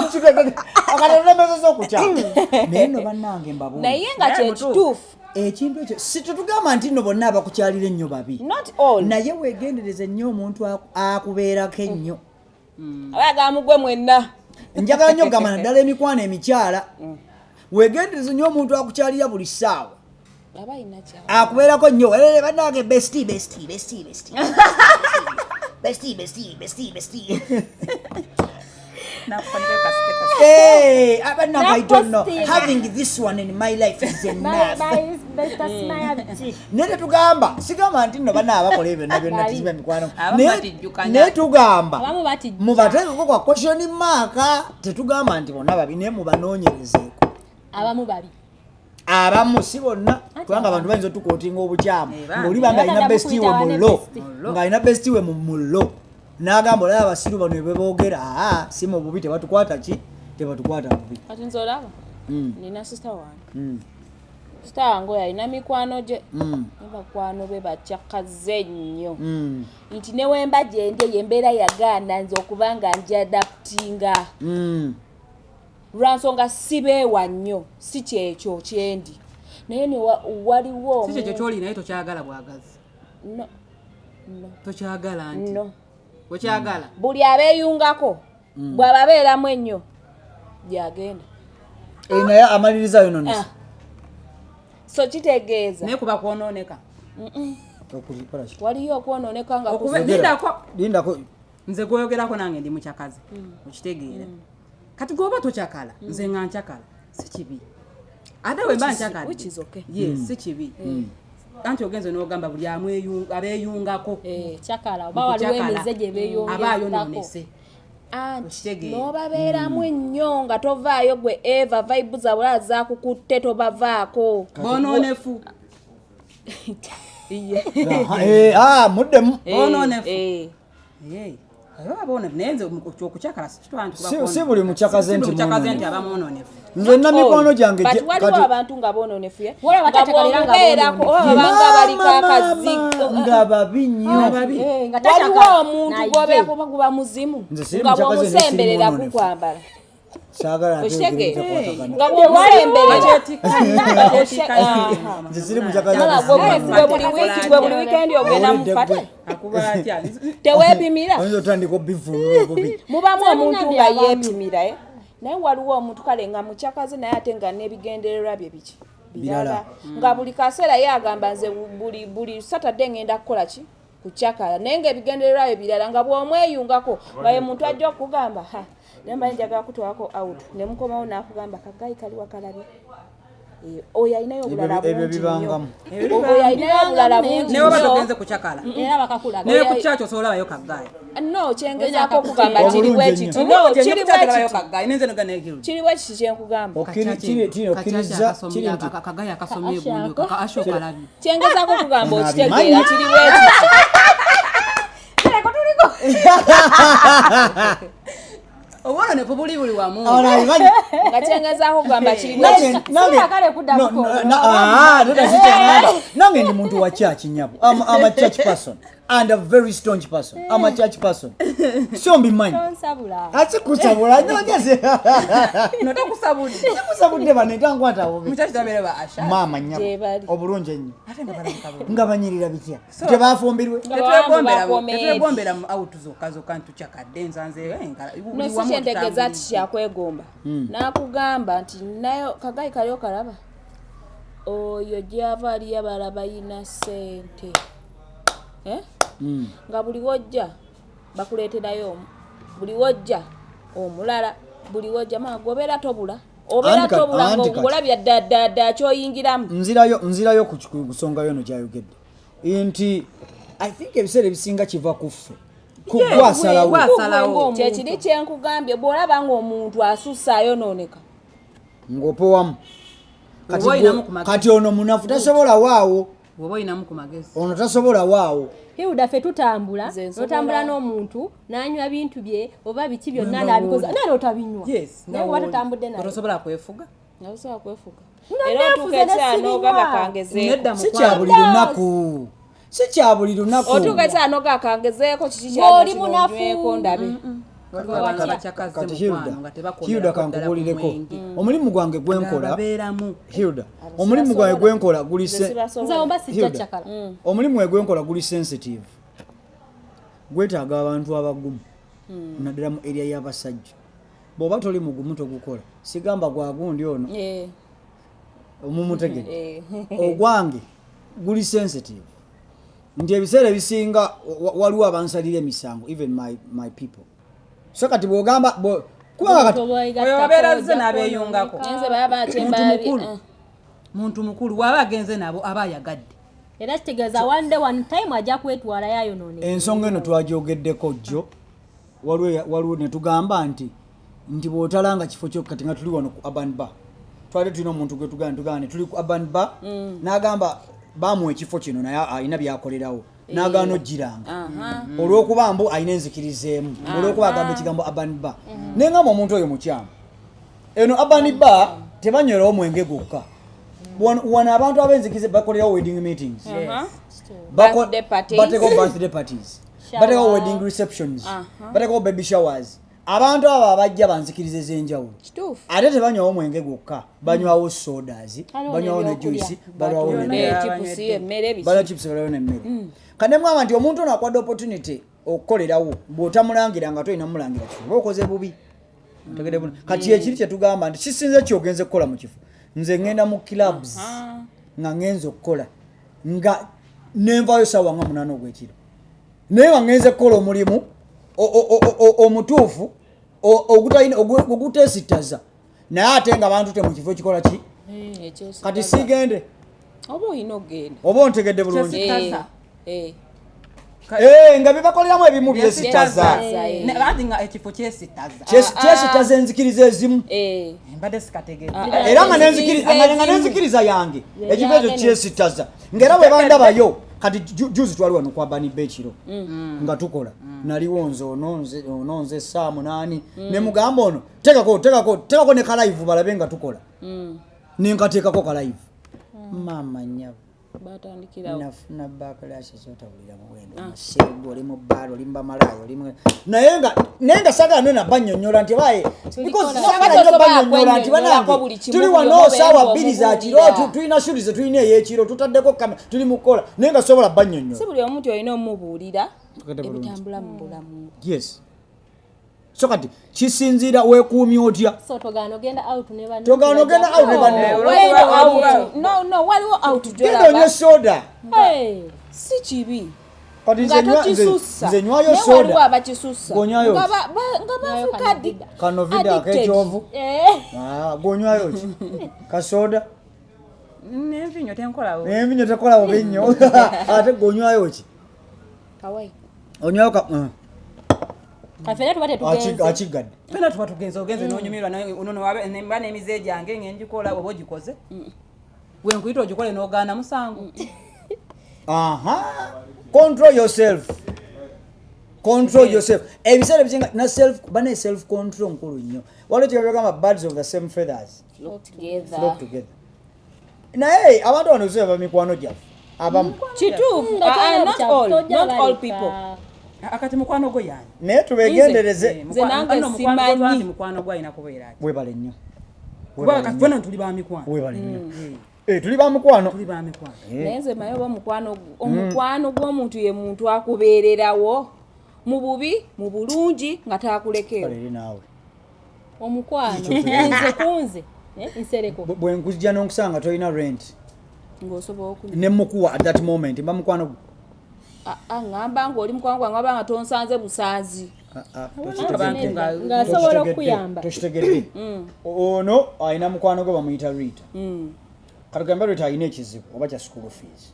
Kati otulemesezza okukyala, naye nno bannange mbabuulire, Naye nga Naye kyekituufu. Ekintu ekyo si tetugamba nti nno bonna abakukyalira ennyo babi. Not all. Naye weegendereze nnyo omuntu akubeerako ennyo. Abaagala mugwe mwenna. Njagala nnyo okugamba, naddala emikwano emikyala, weegendereze nnyo omuntu akukyalira buli ssaawa, Aba alina kya akubeerako nnyo. "Eh, bannange, bestie, bestie, bestie, bestie, bestie, bestie, bestie, bestie." Hey, bannange, I don't know. Napostinga. Having this one in my life is enough. Bye. Naye tetugamba, sigamba nti nno banna abakola ebyo byonna byonna Babi. tiziba mikwano. Abamu batijjukanya. Naye tugamba Abamu batijja. mubateekeko kwa question mark. Tetugamba nti bonna babi, naye mubanoonyerezeeko. Abamu babi. Abamu, si bonna, kubanga abantu bayinza otuquotinga obukyamu. Eh, bambi. Ng'oli banga alina Bagenda bestie we mukuyita mullo, wane bestie. ng'alina bestie we mu mullo, n'agamba, olaba abasiru bano bwe boogera. Aa, si mu bubi, tebatukwata ki, tebatukwata bubi. Kati nze olaba nina sister wange. Sister wange oyo alina mikwano gye, ne bakwano be bakyakaze nnyo, nti ne wemba gyendi eyo embeera yagaana nze okuba nga njiadaptinga, lwansonga sibeewa nnyo, si kyekyo kyendi. Naye ne waliwo Si kyekyo kyoli, naye tokyagala bwagazi. No, no. Tokyagala nti No. okyagala. Buli abeeyungako bw'ababeeramu ennyo gyagenda. Eh, naye amaliriza yononese. Ah. So kitegeeza Naye kuba kwonooneka. Waliyo okwonooneka nga Lindako. Lindako. Nze gwoyogerako nange ndi mukyakazi, okitegeera. Kati gwoba tokyakala, nze nga nkyakala, si kibi. Ate bwe mba nkyakadde, Which is okay. Yes, si kibi. Anti ogenze n'ogamba buli abeeyungako Kyakala oba waliwo Mukukyakala. emize gye Aba beeyongerako. ayonoonese. Anti Okitegeera. n'obabeeramu ennyo nga tovaayo gwe eva vibe zaabwe olaba zakukutte, tobavaako. Bonoonefu. Aha, ah, muddemu. Bonoonefu. Eh. Aba bonoonefu, naye nze okukyakala si kitwala nti kuba Si kwonoonefu. buli mukyakaze Si buli nti mukyakaze nti mwonoonefu. aba mwonoonefu. Nze nna mikwano gyange But waliwo abantu nga boononefu ye Waliwo abatategeera nga bw'omubeerako, boononefu. oba babanga baliko Maama, akazigo. maama, nga babi nnyo. Eh, nga Waliwo takyakala. omuntu Naye. gw'obeerako oba guba muzimu Nze siri nga mukyakaze naye siri bw'omusemberera mwonoonefu. gukwambala. Saagala ate Okitegeera? ebitakwatagana. Nga bw'omusemberera Bakyetikka. Nze siri mukyakaze. Mala gwe buli wiiki, gwe buli weekend ogenda mu Owulidde fate. gwe. Akuba atya? Teweepimira. Oyinza otandika obivvuunula obubi. Mubamu Nze omuntu mungambye nga abamu. yeepimira, eh? Naye waliwo omuntu kale nga mukyakaze, naye ate nga n'ebigendererwa bye biki Birala. birala, nga buli kaseera ye agamba nze buli Saturday ngenda kukola ki, kukyakala, naye ng'ebigendererwa bye birala, nga bw'omweyungako nga ye muntu ajja okugamba, ha, naye mbaye njagala kutwalako out, ne mukomawo n'akugamba kagayi kali wakalabye. Eh, oyo alinayo obulala Ebyo bungi nnyo. bibangamu. Oyo alinayo obulala bungi Naye oba nnyo. togenze kukyakala, Era bakakulaga. naye ku kyaki osobola olabayo kaggayi. No, kyengezaako okugamba kiri Obulungi bwe ennyo. kiti, no, kiri bwe Olabayo kiti, kaggayi nenze noga naye Hilda. kiri bwe kiti kyenkugamba. Okkiriza kiri nti Kagayi akasomye egundi asho kalabye. Kyengezaako okugamba Ono okitegeera, abimanyi. kiri bwe kiti. Obwononefu buli buli wamu. Ono abimanyi. Nga kyengezaako okugamba kiri bwe kiti. Siragale kuddamu No, kwogera. ah, nedda, si kyeŋŋamba. Nange ndi muntu wa church nyabo. I'm a church person and a very staunch person. I'm a church person, so mbimanyi. Tonsabula. Asikusabula nonyeze. Notakusabudde. Sikusabudde, bano tankwata bubi. Mukyaki tabeere ba asha. Maama nyabo. Gye bali. Obulungi ennyo. Ate nga balabika bulungi. Nga banyirira bitya, tebafumbirwe. Nga bawamu bakomeeri. Tetwegombera mu out zokka zokka ntukyakadde nsanze No, si kyentegeeza ti kyakwegomba. N'akugamba nti nayo kagayi kali okalaba, oyo gyava aliyo balaba yina ssente. Eh? Nga buli wojja bakuleeterayo omu, buli wojja omulala, buli wojja maa gobeera tobula, obeera Anti tobula anti kati. ng'olabya ddaddaadda kyoyingiramu. Nzirayo ku nsonga yono gyayogedde nti I think ebiseera ebisinga kiva ku ffe, ku gwasalawo. Gwasalawo. Kyekiri kyenkugambye, bw'olaba ng'omuntu asussa ayonooneka. Ng'opowamu. Kati Oba olinamu ku magezi. Kati ono munafu tasobola waawo. Bw'oba olinamu ku magezi. Ono tasobola waawo. Hilda, ffe tutambula, Nze nsobola- notambula n'omuntu n'anywa bintu bye oba biki byonna Nga n'abikoza wooli. naye n'otabinywa, Yes. naye oba totambudde naye. Tosobola kwefuga. Nasobola kwefuga. Nga Era otuuka neefuze ne ekiseera sibinywa. n'ogamba kangezeeko. Nedda. Si kya buli lunaku, si kya buli lunaku. Otuuka ekiseera n'ogamba kangezeeko kiki Ng'oli kyano kino munafu. nyweko ndabe. Abacakaze Kati mukwano Hilda, nga Hilda, tebakomerako ddala ku kankubuulireko mwenge. Omulimu gwange gwenkola, Babeeramu. Hilda, omulimu gwange gwenkola guli Nze sibasobola. Nze omba sijja Hilda, kyakala. Omulimu gwe gwenkola guli sensitive, gwetaaga abantu abagumu, naddala mu area y'abasajja. Bw'oba toli mugumu togukola. Sigamba gwagundi ono. Omumutegedde? Ogwange guli sensitive nti ebiseera ebisinga waliwo abansalira emisango, even my people. So kati bwogamba kubanga kati Oyo wabeera azze n'abeeyungako. Nze baba Muntu kyembalabye. mukulu, muntu mukulu bw'aba agenze nabo aba ayagadde. Era kitegeeza one day, one time ajja kwetwala yayonooneka. Ensonga eno twagyogeddeko jjo. Waliwo ne tugamba nti bw'otalanga kifo kyo, kati nga tuli wano ku Urban Bar, twali tulina omuntu gwe tugamba, tugamba ne tuli ku Urban Bar, n'agamba bamuwa ekifo kino naye alina byakolerawo, n'agaana ogiranga olw'okuba mbu alina enzikiriza emu, olw'okuba agamba ekigambo Urban Bar. Naye ngamba omuntu oyo mukyamu. Eno Urban Bar tebanywerawo mwenge gwokka. Wano abantu ab'enzikiriza bakolerawo wedding meetings, Birthday parties. Bateekawo birthday parties, Shower. bateekawo wedding receptions, bateekawo baby showers. Abantu abo abajja banzikiriza ez'enjawulo. Kituufu. Ate tebanywawo mwenge gwokka, banywawo sodas, Waliwo banywawo ne n'ebyokulya. juice, balwawo Byonna. nemmere. Chipusi, emmere, biki. Balwa chips, balwawo nemmere. Kati nemugamba nti omuntu ono akwadde opportunity okukolerawo, bw'otamulangira nga tolina mulangira kifo, oba okoze bubi. Otegedde bulungi? Kati ekiri kyetugamba nti kisinze kyogenze kukola mu kifo. Nze ŋŋenda mu clubs nga ŋŋenze okukola, nga nenvayo saawa nga 8 ogwekiro, naye nga ŋŋenze kukola omulimu omutuufu. Ogutalina oguteesittaza, naye ate nga bantu te mu kifo ekikola ki? Kati sigende. Oba olina okugenda. Oba ontegedde bulungi? Kyesittaza. Eh, nga byebakoleramu ebimu byesittaza. Anti nga ekifo kyesittaza. Kyesittaza enzikiriza ezimu. Mbadde sikategedde. Era nga Enzikiriza nga ezimu. nenzikiriza yange, ekifo ekyo yagenda. kyesittaza, ngaera bwe bandabayo kati juzi twali wano kwa Bani bekiro nga tukola, naliwo nze ono, nze ono, nze saa 8, ne mugamba ono, tekako, tekako, tekako ne ka live balabe nga tukola. Nenkateekako ka live, maama nyabo. Batandikirawo. Nafuna backlash ezotawulira muwendo. Musiru, oli mu bbaala, oli mu bamalaaya, oli mu naye nga sagala nena bannyonnyola nti baye because Saagala sagala nnyo tosobola bannyonnyola nti kwennyonnyolako banange, buli kimu, tuli buli wano omu saawa obeera 2 za kiro, ng'omubuulira. Tulina shughuli ze tulina ey'ekiro, tutaddeko kamera, tuli mu kukola, naye nga sobola bannyonnyola. Si buli omu nti olina omubuulira Tukete bulungi. ebitambula mu bulamu. Yes, so kati kisinziira weekuumye otya. So togaana ogenda out ne banno. Togaana ogenda out ne banno. Waliwo out, no, waliwo out Genda gyolaba. onywe soda. Hey. Si kibi Kati nga nze tokisussa, nze nywayo naye waliwo soda. abakisussa Gonywayo nga ki? nga bafuuka Kanovida addicted. ak'ekyovu. Eh. Ah, gonywayo ki? Kasoda? N'envinyo tenkolawo. Envinyo tekola bubi nnyo. Ate gonywayo ki? Kawaii. Onywayo ka Kati ffenna tuba tetugenze. Akigadde. Fena tuba tugenze, ogenze n'onyumirwa, naye ono mba n'emize gyange ng'engikola, oba ogikoze wenkuyita ogikole n'ogaana, musango. Aha, control yourself, control yourself. Ebiseera ebisinga na self bane self control nkulu nnyo. Waliwo kyebagamba, birds of the same feathers Flock together. Flock together. Naye abantu bano seba bamikwano gyaffe abamu. Kituufu. Nga Not tojja all, tojja not all baleka. people. Akati mukwano gwo yani? Naye tubegendereze. Nze nange simanyi. Mukwano gwo alina kubeera ati? Webale nnyo. Kuba kati fena tuli ba mikwano. Webale nnyo. Eh, tuli ba mukwano. Tuli ba mikwano. Naye nze manyi oba omukwano gw'omuntu ye muntu akubeererawo mu bubi, mu bulungi, nga takulekeewo. Kale eri naawe. Omukwano nze kunze, eh, nsereko. Bwe nkujja n'onkusanga tolina rent Ng'osobola okunywa. Ne mukuwa at that moment, mba mukwano gwo? Ah, ah, ŋŋamba ng'oli mukwano gwange waba nga tonsanze busanzi. Ah, ah, Abantu Ng'asobola okukuyamba. Tokitegedde. Ono alina mukwano gwe bamuyita Rita. Katugambe Rita alina ekizibu oba kya school fees,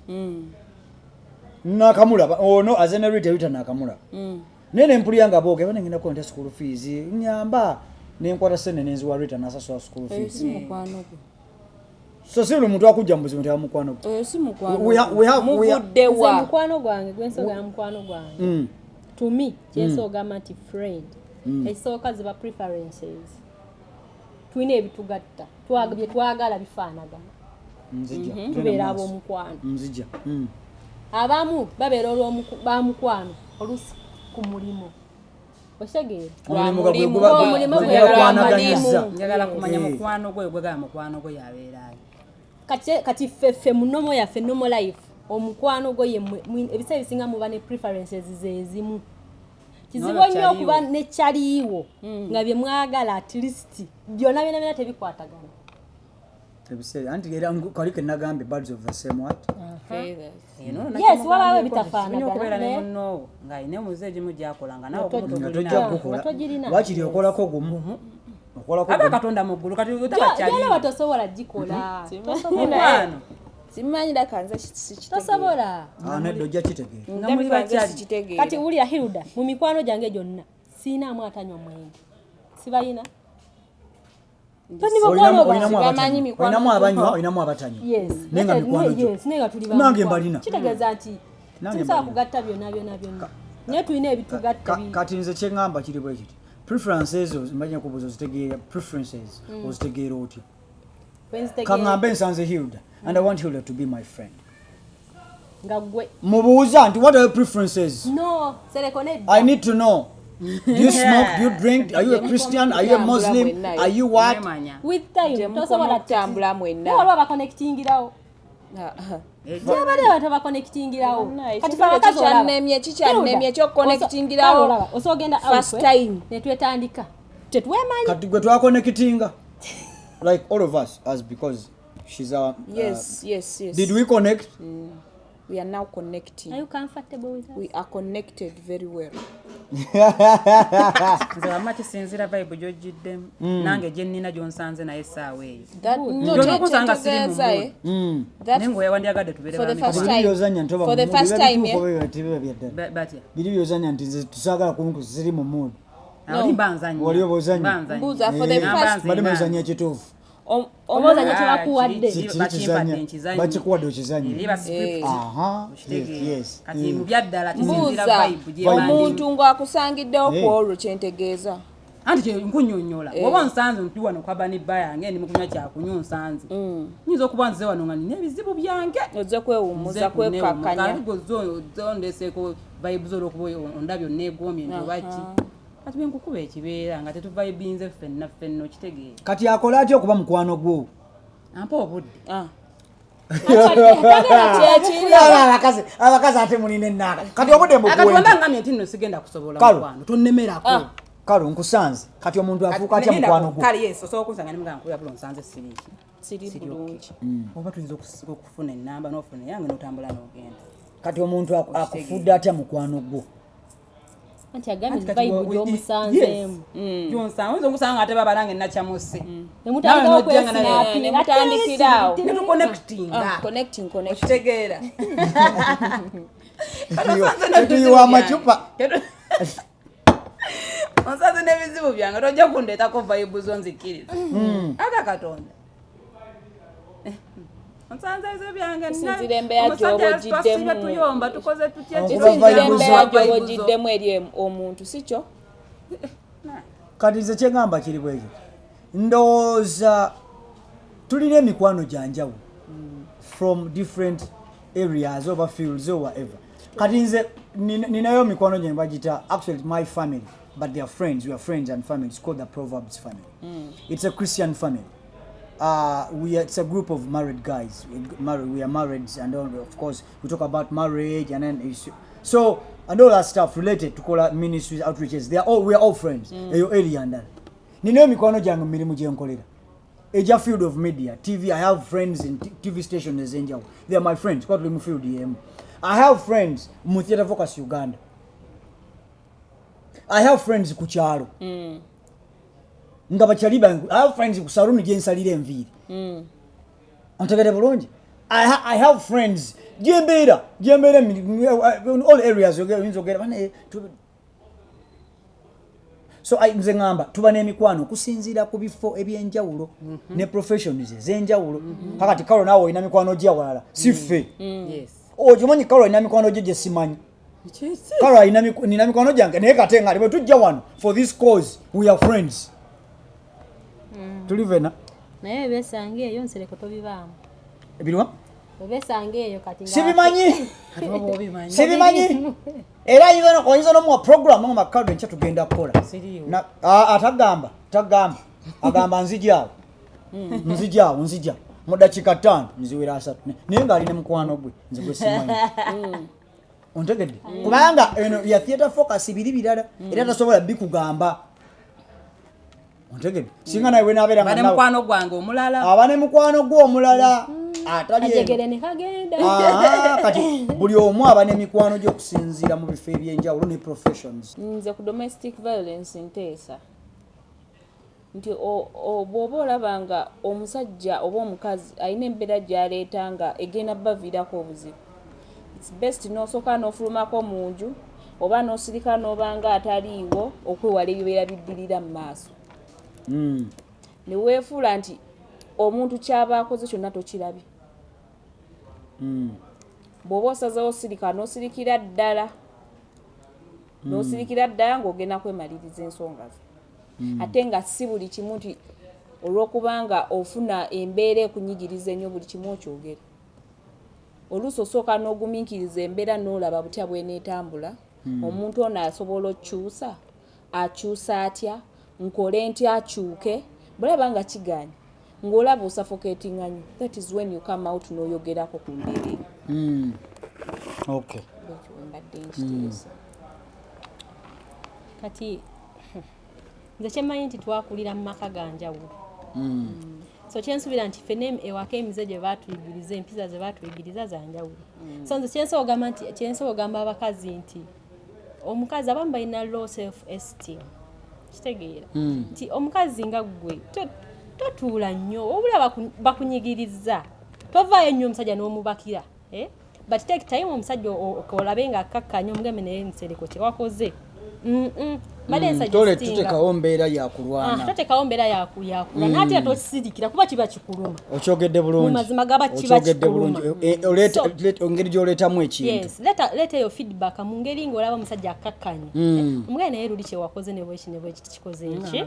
nakamulaba ono aze ne Rita, Rita nakamulaba, naye nempulira nga booge banengenda kukonta school fees, nyamba, nenkwata sente nenziwa Rita, nasasula school Oyo fees. si mukwano gwe. So si buli muntu akujja mu buzibu nti aba mukwano gwe. Oyo si mukwano. We Nze Muvuddewa? mukwano gwange gwensoga, mukwano gwange, to me kyensoga ogamba nti friend, ekisooka ziba preferences. Tulina ebitugatta, bye twagala bifaanagana. Nzija. Tugenda Tubeera mu maaso. ab'omukwano. Nzija. Abamu babeera bamukwano olusi ku mulimu, okitegeera? Omulimu ga gwe Mulimu. Omulimu gwe gwe gubakwanaganyiza. mulimu. Njagala kumanya, Eh. mukwano gwe gwegala mukwano gwe yabeera ayo? Kati ffe mu normal yaffe, normal life, omukwano gwo ye ebiseera ebisinga muba ne preferences zezimu. Kizibu N'olwo nnyo kyaliwo. okuba nekyaliiwo nga bye mwagala at least byonna byonna byonna tebikwatagana. Ebiseera anti era kali ke nagambye, birds of the same what? Yes, wabaawo ebitafaanagana, Okubeera ne naye- munno ng'alina omuze egimu gyakola nga naawe ogumu Nga togulina. tojja gukola. Nga togirina. Wakiri okolako gumu, okolako Aba gumu. Katonda mu ggulu kati otaba Gyolaba kyaliwo. tosobola gikola. Tosobola. Mukwano. Simanyi, laka nze sikitegeera. Tosobola. Ah, nedda, ojja kitegeera. Nga muli Ndabika nze bakyali. sikitegeera. Kati wulira Hilda, mu mikwano gyange gyonna siinaamu atanywa mwenge, sibayina. Olinamu Sibamanyi abatanywa. mikwano Olinamu gyo. abanywa, olinamu abatanywa. Yes. Naye nga mikwano gyo. Yes, naye nga tuli Nange bamukwano. mbalina. Kitegeeza nti Nange sisobola mbalina. kugatta byonna byonna byonna, naye tulina ebitugatta. Kati nze kyeŋŋamba kiri bwe kiti: preferences manya kubuuza, ozitegeera preferences, ozitegeera otya? Kaŋŋambe nsanze Hilda and I want Hilda to be my friend. Nga gwe Mubuuza nti, "What are your preferences?" No, sereko, nedda. I need to know. Do you smoke? Do you drink? Are you a Christian? Are you a Muslim? Mwenna. Are you what? Nemanya. With time Gye mukoma tosobola okutambula mwenna. Naye waliwo abaconnectingirawo. Ah, ah. Gyebali abantu abaconnectingirawo. Bonna, Kati ekintu fe abakazi olaba. ekikyannemye, eky'okuconnectingirawo. Olaba osogenda First time. netwetandika tetwemanyi. Kati gwe twaconnectinga, like all of us, as because she's our Yes. Did we connect? We are now connecting. Are you comfortable with us? We are connected very well. Nze wamma kisinziira vibe gy'ojjiddemu, nange gye nnina gy'onsanze naye essaawa eyo. That no, Gy'olina okusanga siri mu kyentegeeza, mood. That Naye ng'oyawandiyagadde tubeere for the ba first mikwano. time. Biri byozannya nti oba For the mu mood, first biba time, bituufu eh? oba tebiba bya ddala. Batya? Biri byozannya nti nze tusaagala kunku ziri mu mood. Oli mba nzannya. Wali oba ozannya? Mba nzannya. Mbuuza, for the Eh, first mbadde muzannya ekituufu. Oba ozannya kyebakuwadde. Kiri kizannya. Bakikuwadde okizannya. Eri script. Aha, Okitegeera. yes, yes. Kati mu byaddala kisinziira Mbuuza vibe gye mba ndimu. omuntu ng'akusangiddewo Eh. ku olwo kyentegeeza. Anti kye nkunnyonnyola, bw'oba onsanze nti wano kwaba ne bba yange ndi mu kunywa kyakunywa onsanze, nyinza okuba nzize wano nga nina ebizibu byange, Ozze kwewummuza, kwekkakkanya. Ondeseeko vibe zo olwokuba ondabye onneegoomye nti oba ki, kati bwe nkukuba ekibeera nga tetuvibinze ffenna ffenna, okitegeera? Kati akola atya okuba mukwano gwo? Ampa obudde. Ah. Abakazi, abakazi ate mulina ennaaka. Kati obudde Akati mbukuwe. wemba ngambye nti nno sigenda kusobola, Kalo. mukwano, tonnemerako. Kale nkusanze. Kati omuntu afuuka atya mukwano gwo? Kale yes, osobola okunsanga ne mugamba nkubira bulo nsanze siriiki. Siri bulungi. Oba tuyinza okufuna ennamba n'ofuna eyange n'otambula n'ogenda. Kati omuntu akufudde atya mukwano gwo? Anti agambye Anti kati vibe gy'omusanzeemu. Gy'onsanze, oyinza okusanga nga ate baba nange nakyamuse. Ne mutandikawo Nawe n'ojja nga kwesinapinga. Ne mutandikira awo. Ne tuconnectinga. Ah, connecting, connecting. Okitegeera? Tetuyiwa amacupa. Onsanze n'ebizibu byange, tojja kundeetako vibe zo nzikiriza. Aga Katonda. Onsanze ebizibu byange. Kisinziira embeera Omusajja gy'oba ogiddemu. twasibye tuyomba, tukoze tutya, Okuba Kisinziira vibe zo. embeera gy'oba ogiddemu eri omuntu, si kyo? Kati nze kyengamba kiri bwekyo, ndowooza tulina emikwano gya njawulo from different areas oba fields or whatever. Kati nze ninayo mikwano gyange bagita, actually my family, but they are friends, we are friends and family. It's called the Proverbs family. It's a Christian family. It's a group of married guys. We are married, and all, of course we talk about marriage and then so and all that stuff related to call ministries, outreaches. They are all, we are all friends. Eyo area ndala. Ninayo mikwano gyange mu mirimu gye nkolera ejja field of media, TV. I have friends in TV stations ez'enjawulo. They are my friends kuba tuli mu field yemu. I have friends mu Theatre Focus Uganda. I have friends ku kyalo nga bakyali bange. I have friends ku saluni gye nsalira enviiri. Ontegere bulungi? I have friends gyembeera in all areas. Oyinza ogera bane so nze ŋŋamba tuba n'emikwano okusinziira ku bifo ebyenjawulo ne professions ez'enjawulo. Kakati Kalo naawe olina mikwano gye awalala, si ffe. Yes. Okimanyi Kalo alina mikwano gye gye simanyi. Kalo alina nina mikwano gyange, naye kate nga bwe tujja wano for this cause, we are friends, tuli fena. Naye ebesanga eyo nsereko tobibaamu. Ebiriwa? Obesanga eyo kati Sibimanyi. Kati oba obimanyi. Sibimanyi, era oyinza nomuwa program nga makado enkya tugenda kukola. Siriiwo. Atagamba tagamba, agamba nzijaawo, nzijaawo, nzija mu dakiika 5, nziwera 30. Naye ng'ali ne mukwano gwe nze gwe simanyi. Ontegedde? Kubanga eno ya Theatre Focus, biri birala, era tasobola bikugamba. Ontegedde? Singa nawe wenabeera Ba nga ne mukwano gwange omulala. Aba ne mukwano gwe omulala atali eno. Kajegere ne kagenda. Aha, kati buli omu aba n'emikwano gy'okusinziira mu bifo ebyenjawulo ne professions. Nze ku domestic violence nteesa nti bw'oba olaba nga omusajja oba omukazi alina embeera gy'aleeta nga egenda baviirako obuzibu, it's best n'osooka n'ofulumako mu nju oba n'osirika n'obanga ataliiwo, okwewala ebibeera biddirira mu maaso. Ne weefuula nti omuntu ky'aba akoze kyonna tokirabye. Bw'oba osazeewo sirika, n'osirikira ddala, n'osirikira ddala ng'ogenda kwemaliriza ensonga zo. Ate nga si buli kimu nti olw'okubanga ofuna embeera ekunyigiriza ennyo buli kimu okyogere. Oluusi osooka n'ogumiikiriza embeera n'olaba butya bw'eneetambula. Omuntu ono asobola okukyusa, akyusa atya, nkole ntya akyuke? Bw'olaba nga kigaanye, ng'olaba osuffocatinga nnyo, that is when you come out n'oyogerako ku mbeera eyo. Bwekyo bwe mbadde nkiteesa. Kati nze kyemmanyi nti twakulira mu maka ga njawulo. So kyensuubira nti ffenna ewaka emize gye baatuyigiriza, empisa ze baatuyigiriza za njawulo. So nze kyensobola ogamba abakazi nti omukazi, abamu balina low self esteem, kitegeera nti omukazi nga ggwe totuula nnyo, obula bakunyigiriza, tovaayo nnyo omusajja n'omubakira, eh? But take time, omusajja olabe nga akkakkanya, omugambe naye nsereko kyewakoze. Mbadde Tole nsuggestinga. Tutekawo mbeera Ah, yakulwana. totekawo mbeera yakulwana, ate era tosirikira kuba kiba kikuluma. Okyogedde bulungi. Mu mazima gaba kiba Okyogedde kikuluma. bulungi. Engeri gy'oleetamu ekintu. Yes, leeta eyo feedback mu ngeri ng'olaba omusajja akkakkanye, omugaye naye luli kyewakoze ne bweki ne bweki tikikoze eki.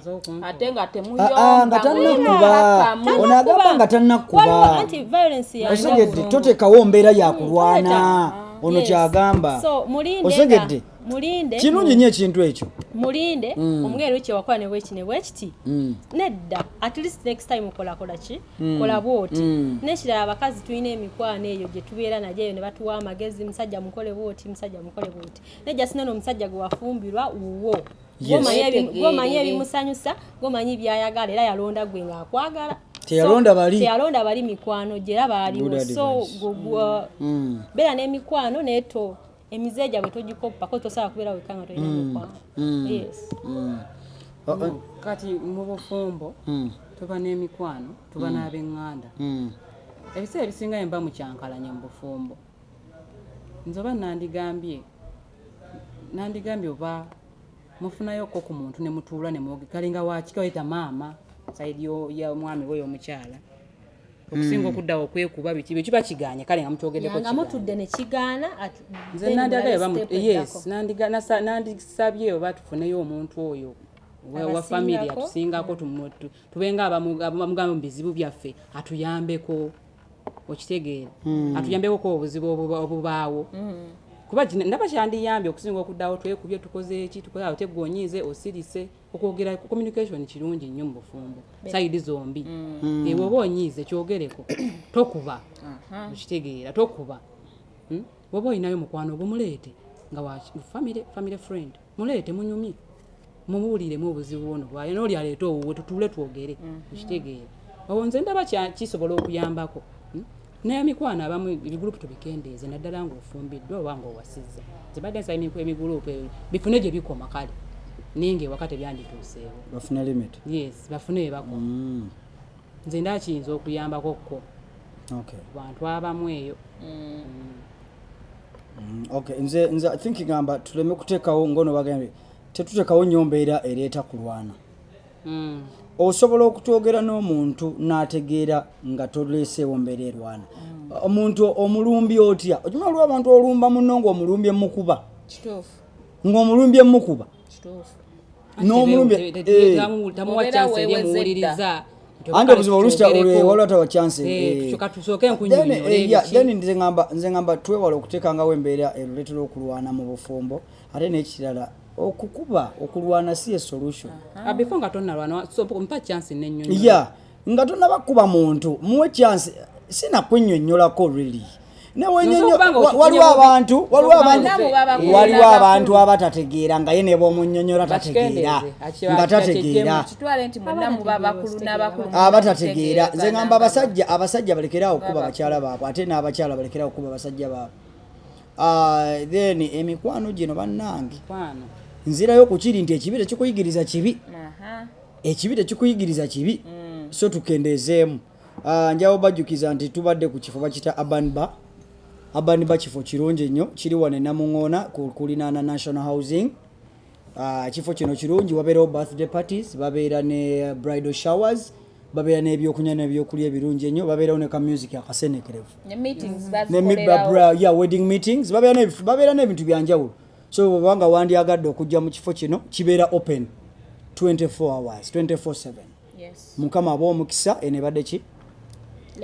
Ate nga Ah, ah, nga temuyomba. tannakuba. Ono agamba nga tannakuba. Waliwo anti violence ya Osegedde, totekawo mbeera yakulwana, ono kyagamba. So mulinde Osegedde. Mulinde. Kirungi nnyo ekintu ekyo. Mulinde, omugaye luli kyewakola ne bweki ne bwekiti nedda, at least next time okolakola ki, kola bwoti. Nekirala, abakazi tulina emikwano eyo gye tubeera nagyo eyo ne batuwa amagezi, musajja mukole bwoti, musajja mukole bwoti. Nejja sinano omusajja gwe wafumbirwa wuwo. Gwomanyi ebimusanyusa, gwomanyi byayagala, era yalonda gwe ng'akwagala. Teyalonda So, bali. Teyalonda bali mikwano gye era baaliwo. Good So advice. Beera n'emikwano naye to emize gyabwe togikoppako, tosobola kubeera wekka nga tolina mikwano, yes. Oh, oh, Kati mu bufumbo tuba n'emikwano, tuba n'ab'eŋŋanda. Ebiseera ebisinga emba mukyankalanye mu bufumbo, nze oba nandigambye oba mufunayoko ku muntu ne mutuula ne mwoge, kalinga wakika oyita maama side y'omwami we y'omukyala, okusinga okuddawo okwekuba biki bye kiba kiganye, kale nga mukyogeddeko nga kigaanye. mutudde ne kigaana Nze then nandyagaye mulabe step yes, eddako. nandisabye oba tufuneyo omuntu oyo wa family Abasingako. atusingako, tubenga abamugamba mu bizibu byaffe, atuyambeko, okitegeera, atuyambeko ko obuzibu obubaawo, kuba ndaba kyandiyambye okusinga okuddawo twekubye, tukoze eki, tukoze awo, tegwonyiize, osirise. Okwogera, communication kirungi nnyo mu bufumbo, side zombi. Ewe oba onyiize, kyogereko, tokuba, okitegeera, tokuba. Bwoba olinayo mukwano gwo, muleete nga wa family friend, muleete munyumye, mumuwuliremu obuzibu buno bwayo, nooli aleete owuwe, tutuule twogere, okitegeera. Owo nze ndaba kisobola okuyambako. N'emikwano abamu ebigurupu tubikendeeze, naddala ng'ofumbiddwa oba ng'owasizza. Nze badde nsaba emigurupu ebyo bifune gye bikoma, kale naye ng'ewaka tebyandituuseewo. Bafune limit. Yes, bafune ebakoma. Nze ndaba kiyinza okuyambako kko ku bantu abamu eyo. Okay, nze I think ngamba tuleme kuteekawo, ngono bagambye, tetuteekawo nnyo mbeera ereeta kulwana. Osobola okutwogera n'omuntu n'ategeera nga toleeseewo mbeera erwana. Omuntu omulumbi otya? Okimanyi waliwo abantu olumba munno ng'omulumbye mukuba, ng'omulumbye mukuba. N'omulumbi Tamuwa Obeera chance eri weeweze. emuwuliriza. Anti obuzibu oluusi waliwo atawa chance. Tusooke Then, nkunnyonnyole yeah, biki. then nze ngamba twewale okuteekangawo embeera eruleetera okulwana mu bufumbo. Ate n'ekirala, okukuba, okulwana si ye solution. Ah, before nga tonnalwana, so mpa chance nennyonnyola. Ya, nga tonnabakuba muntu, muwe chance, sinakwennyonnyolako really. Osobola okuba nga okifunye Waliwo bubi. abantu, waliwo abantu, Nabo babakulu waliwo n'abakulu. abantu abatategeera, nga ye ne bw'omunnyonnyola tategeera. Bakikendeeze, Nga tategeera. Kitwale nti mwenna muba bakulu n'abakulu. Abatategeera, nze ngamba abasajja balekerawo okukuba bakyala baabwe, ate n'abakyala balekerawo okukuba basajja baabwe. Ah, then emikwano gino, bannange, Kwano. nzirayo ku kiri nti ekibi tekikuyigiriza kibi. Ekibi tekikuyigiriza kibi, so tukendeezeemu. Ah, njawo bajjukiza nti tubadde ku kifo bakita Urban Bar. Urban Bar kifo kirungi nnyo, kiri wano e Namuŋoona kulinaana National Housing. Ah, ekifo kino kirungi, wabeerawo birthday parties, babeera ne bridal showers, babeera n'ebyokunywa n'ebyokulya ebirungi ennyo, babeerawo ne ka music akasenekerevu. Ne meetings Ne bazikolerawo. Yeah, wedding meetings, babeera n'ebintu byanjawulo. So bwobanga wandyagadde okujja mu kifo kino, kibeera open 24 hours, 24/7. Mukama aba omukisa. Eno ebadde ki?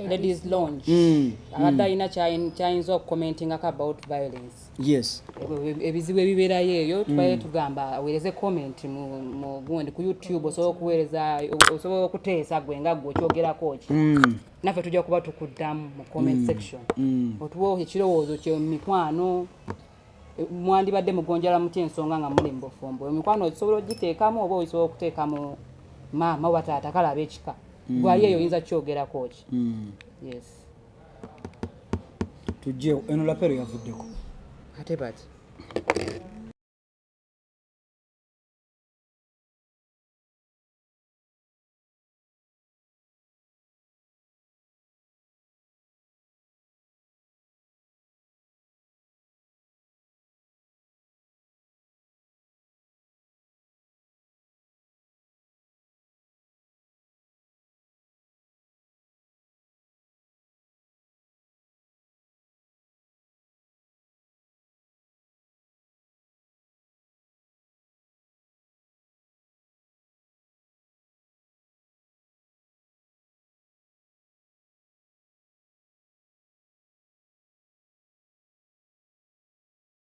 Ladies Lounge. Abadde alina kyayinza okucommentingako about violence, ebizibu ebibeerayo eyo, tubaye tugamba aweereze comment mu gundi ku YouTube. Osobola okuweereza, osobola okuteesa gwe nga gwe okyogerako ki, naffe tujja kuba tukuddamu mu comment section. Otuwa ekirowoozo kye mu mikwano, mwandibadde mugonjala mutya ensonga nga muli mu bufumbo? Emikwano osobola ogiteekamu oba osobola okuteekamu maama oba taata, kale ab'ekika. Gwali eyo oyinza kyogerako ki? Yes. Tujjeewo eno lapero yavuddeko. Ate bati.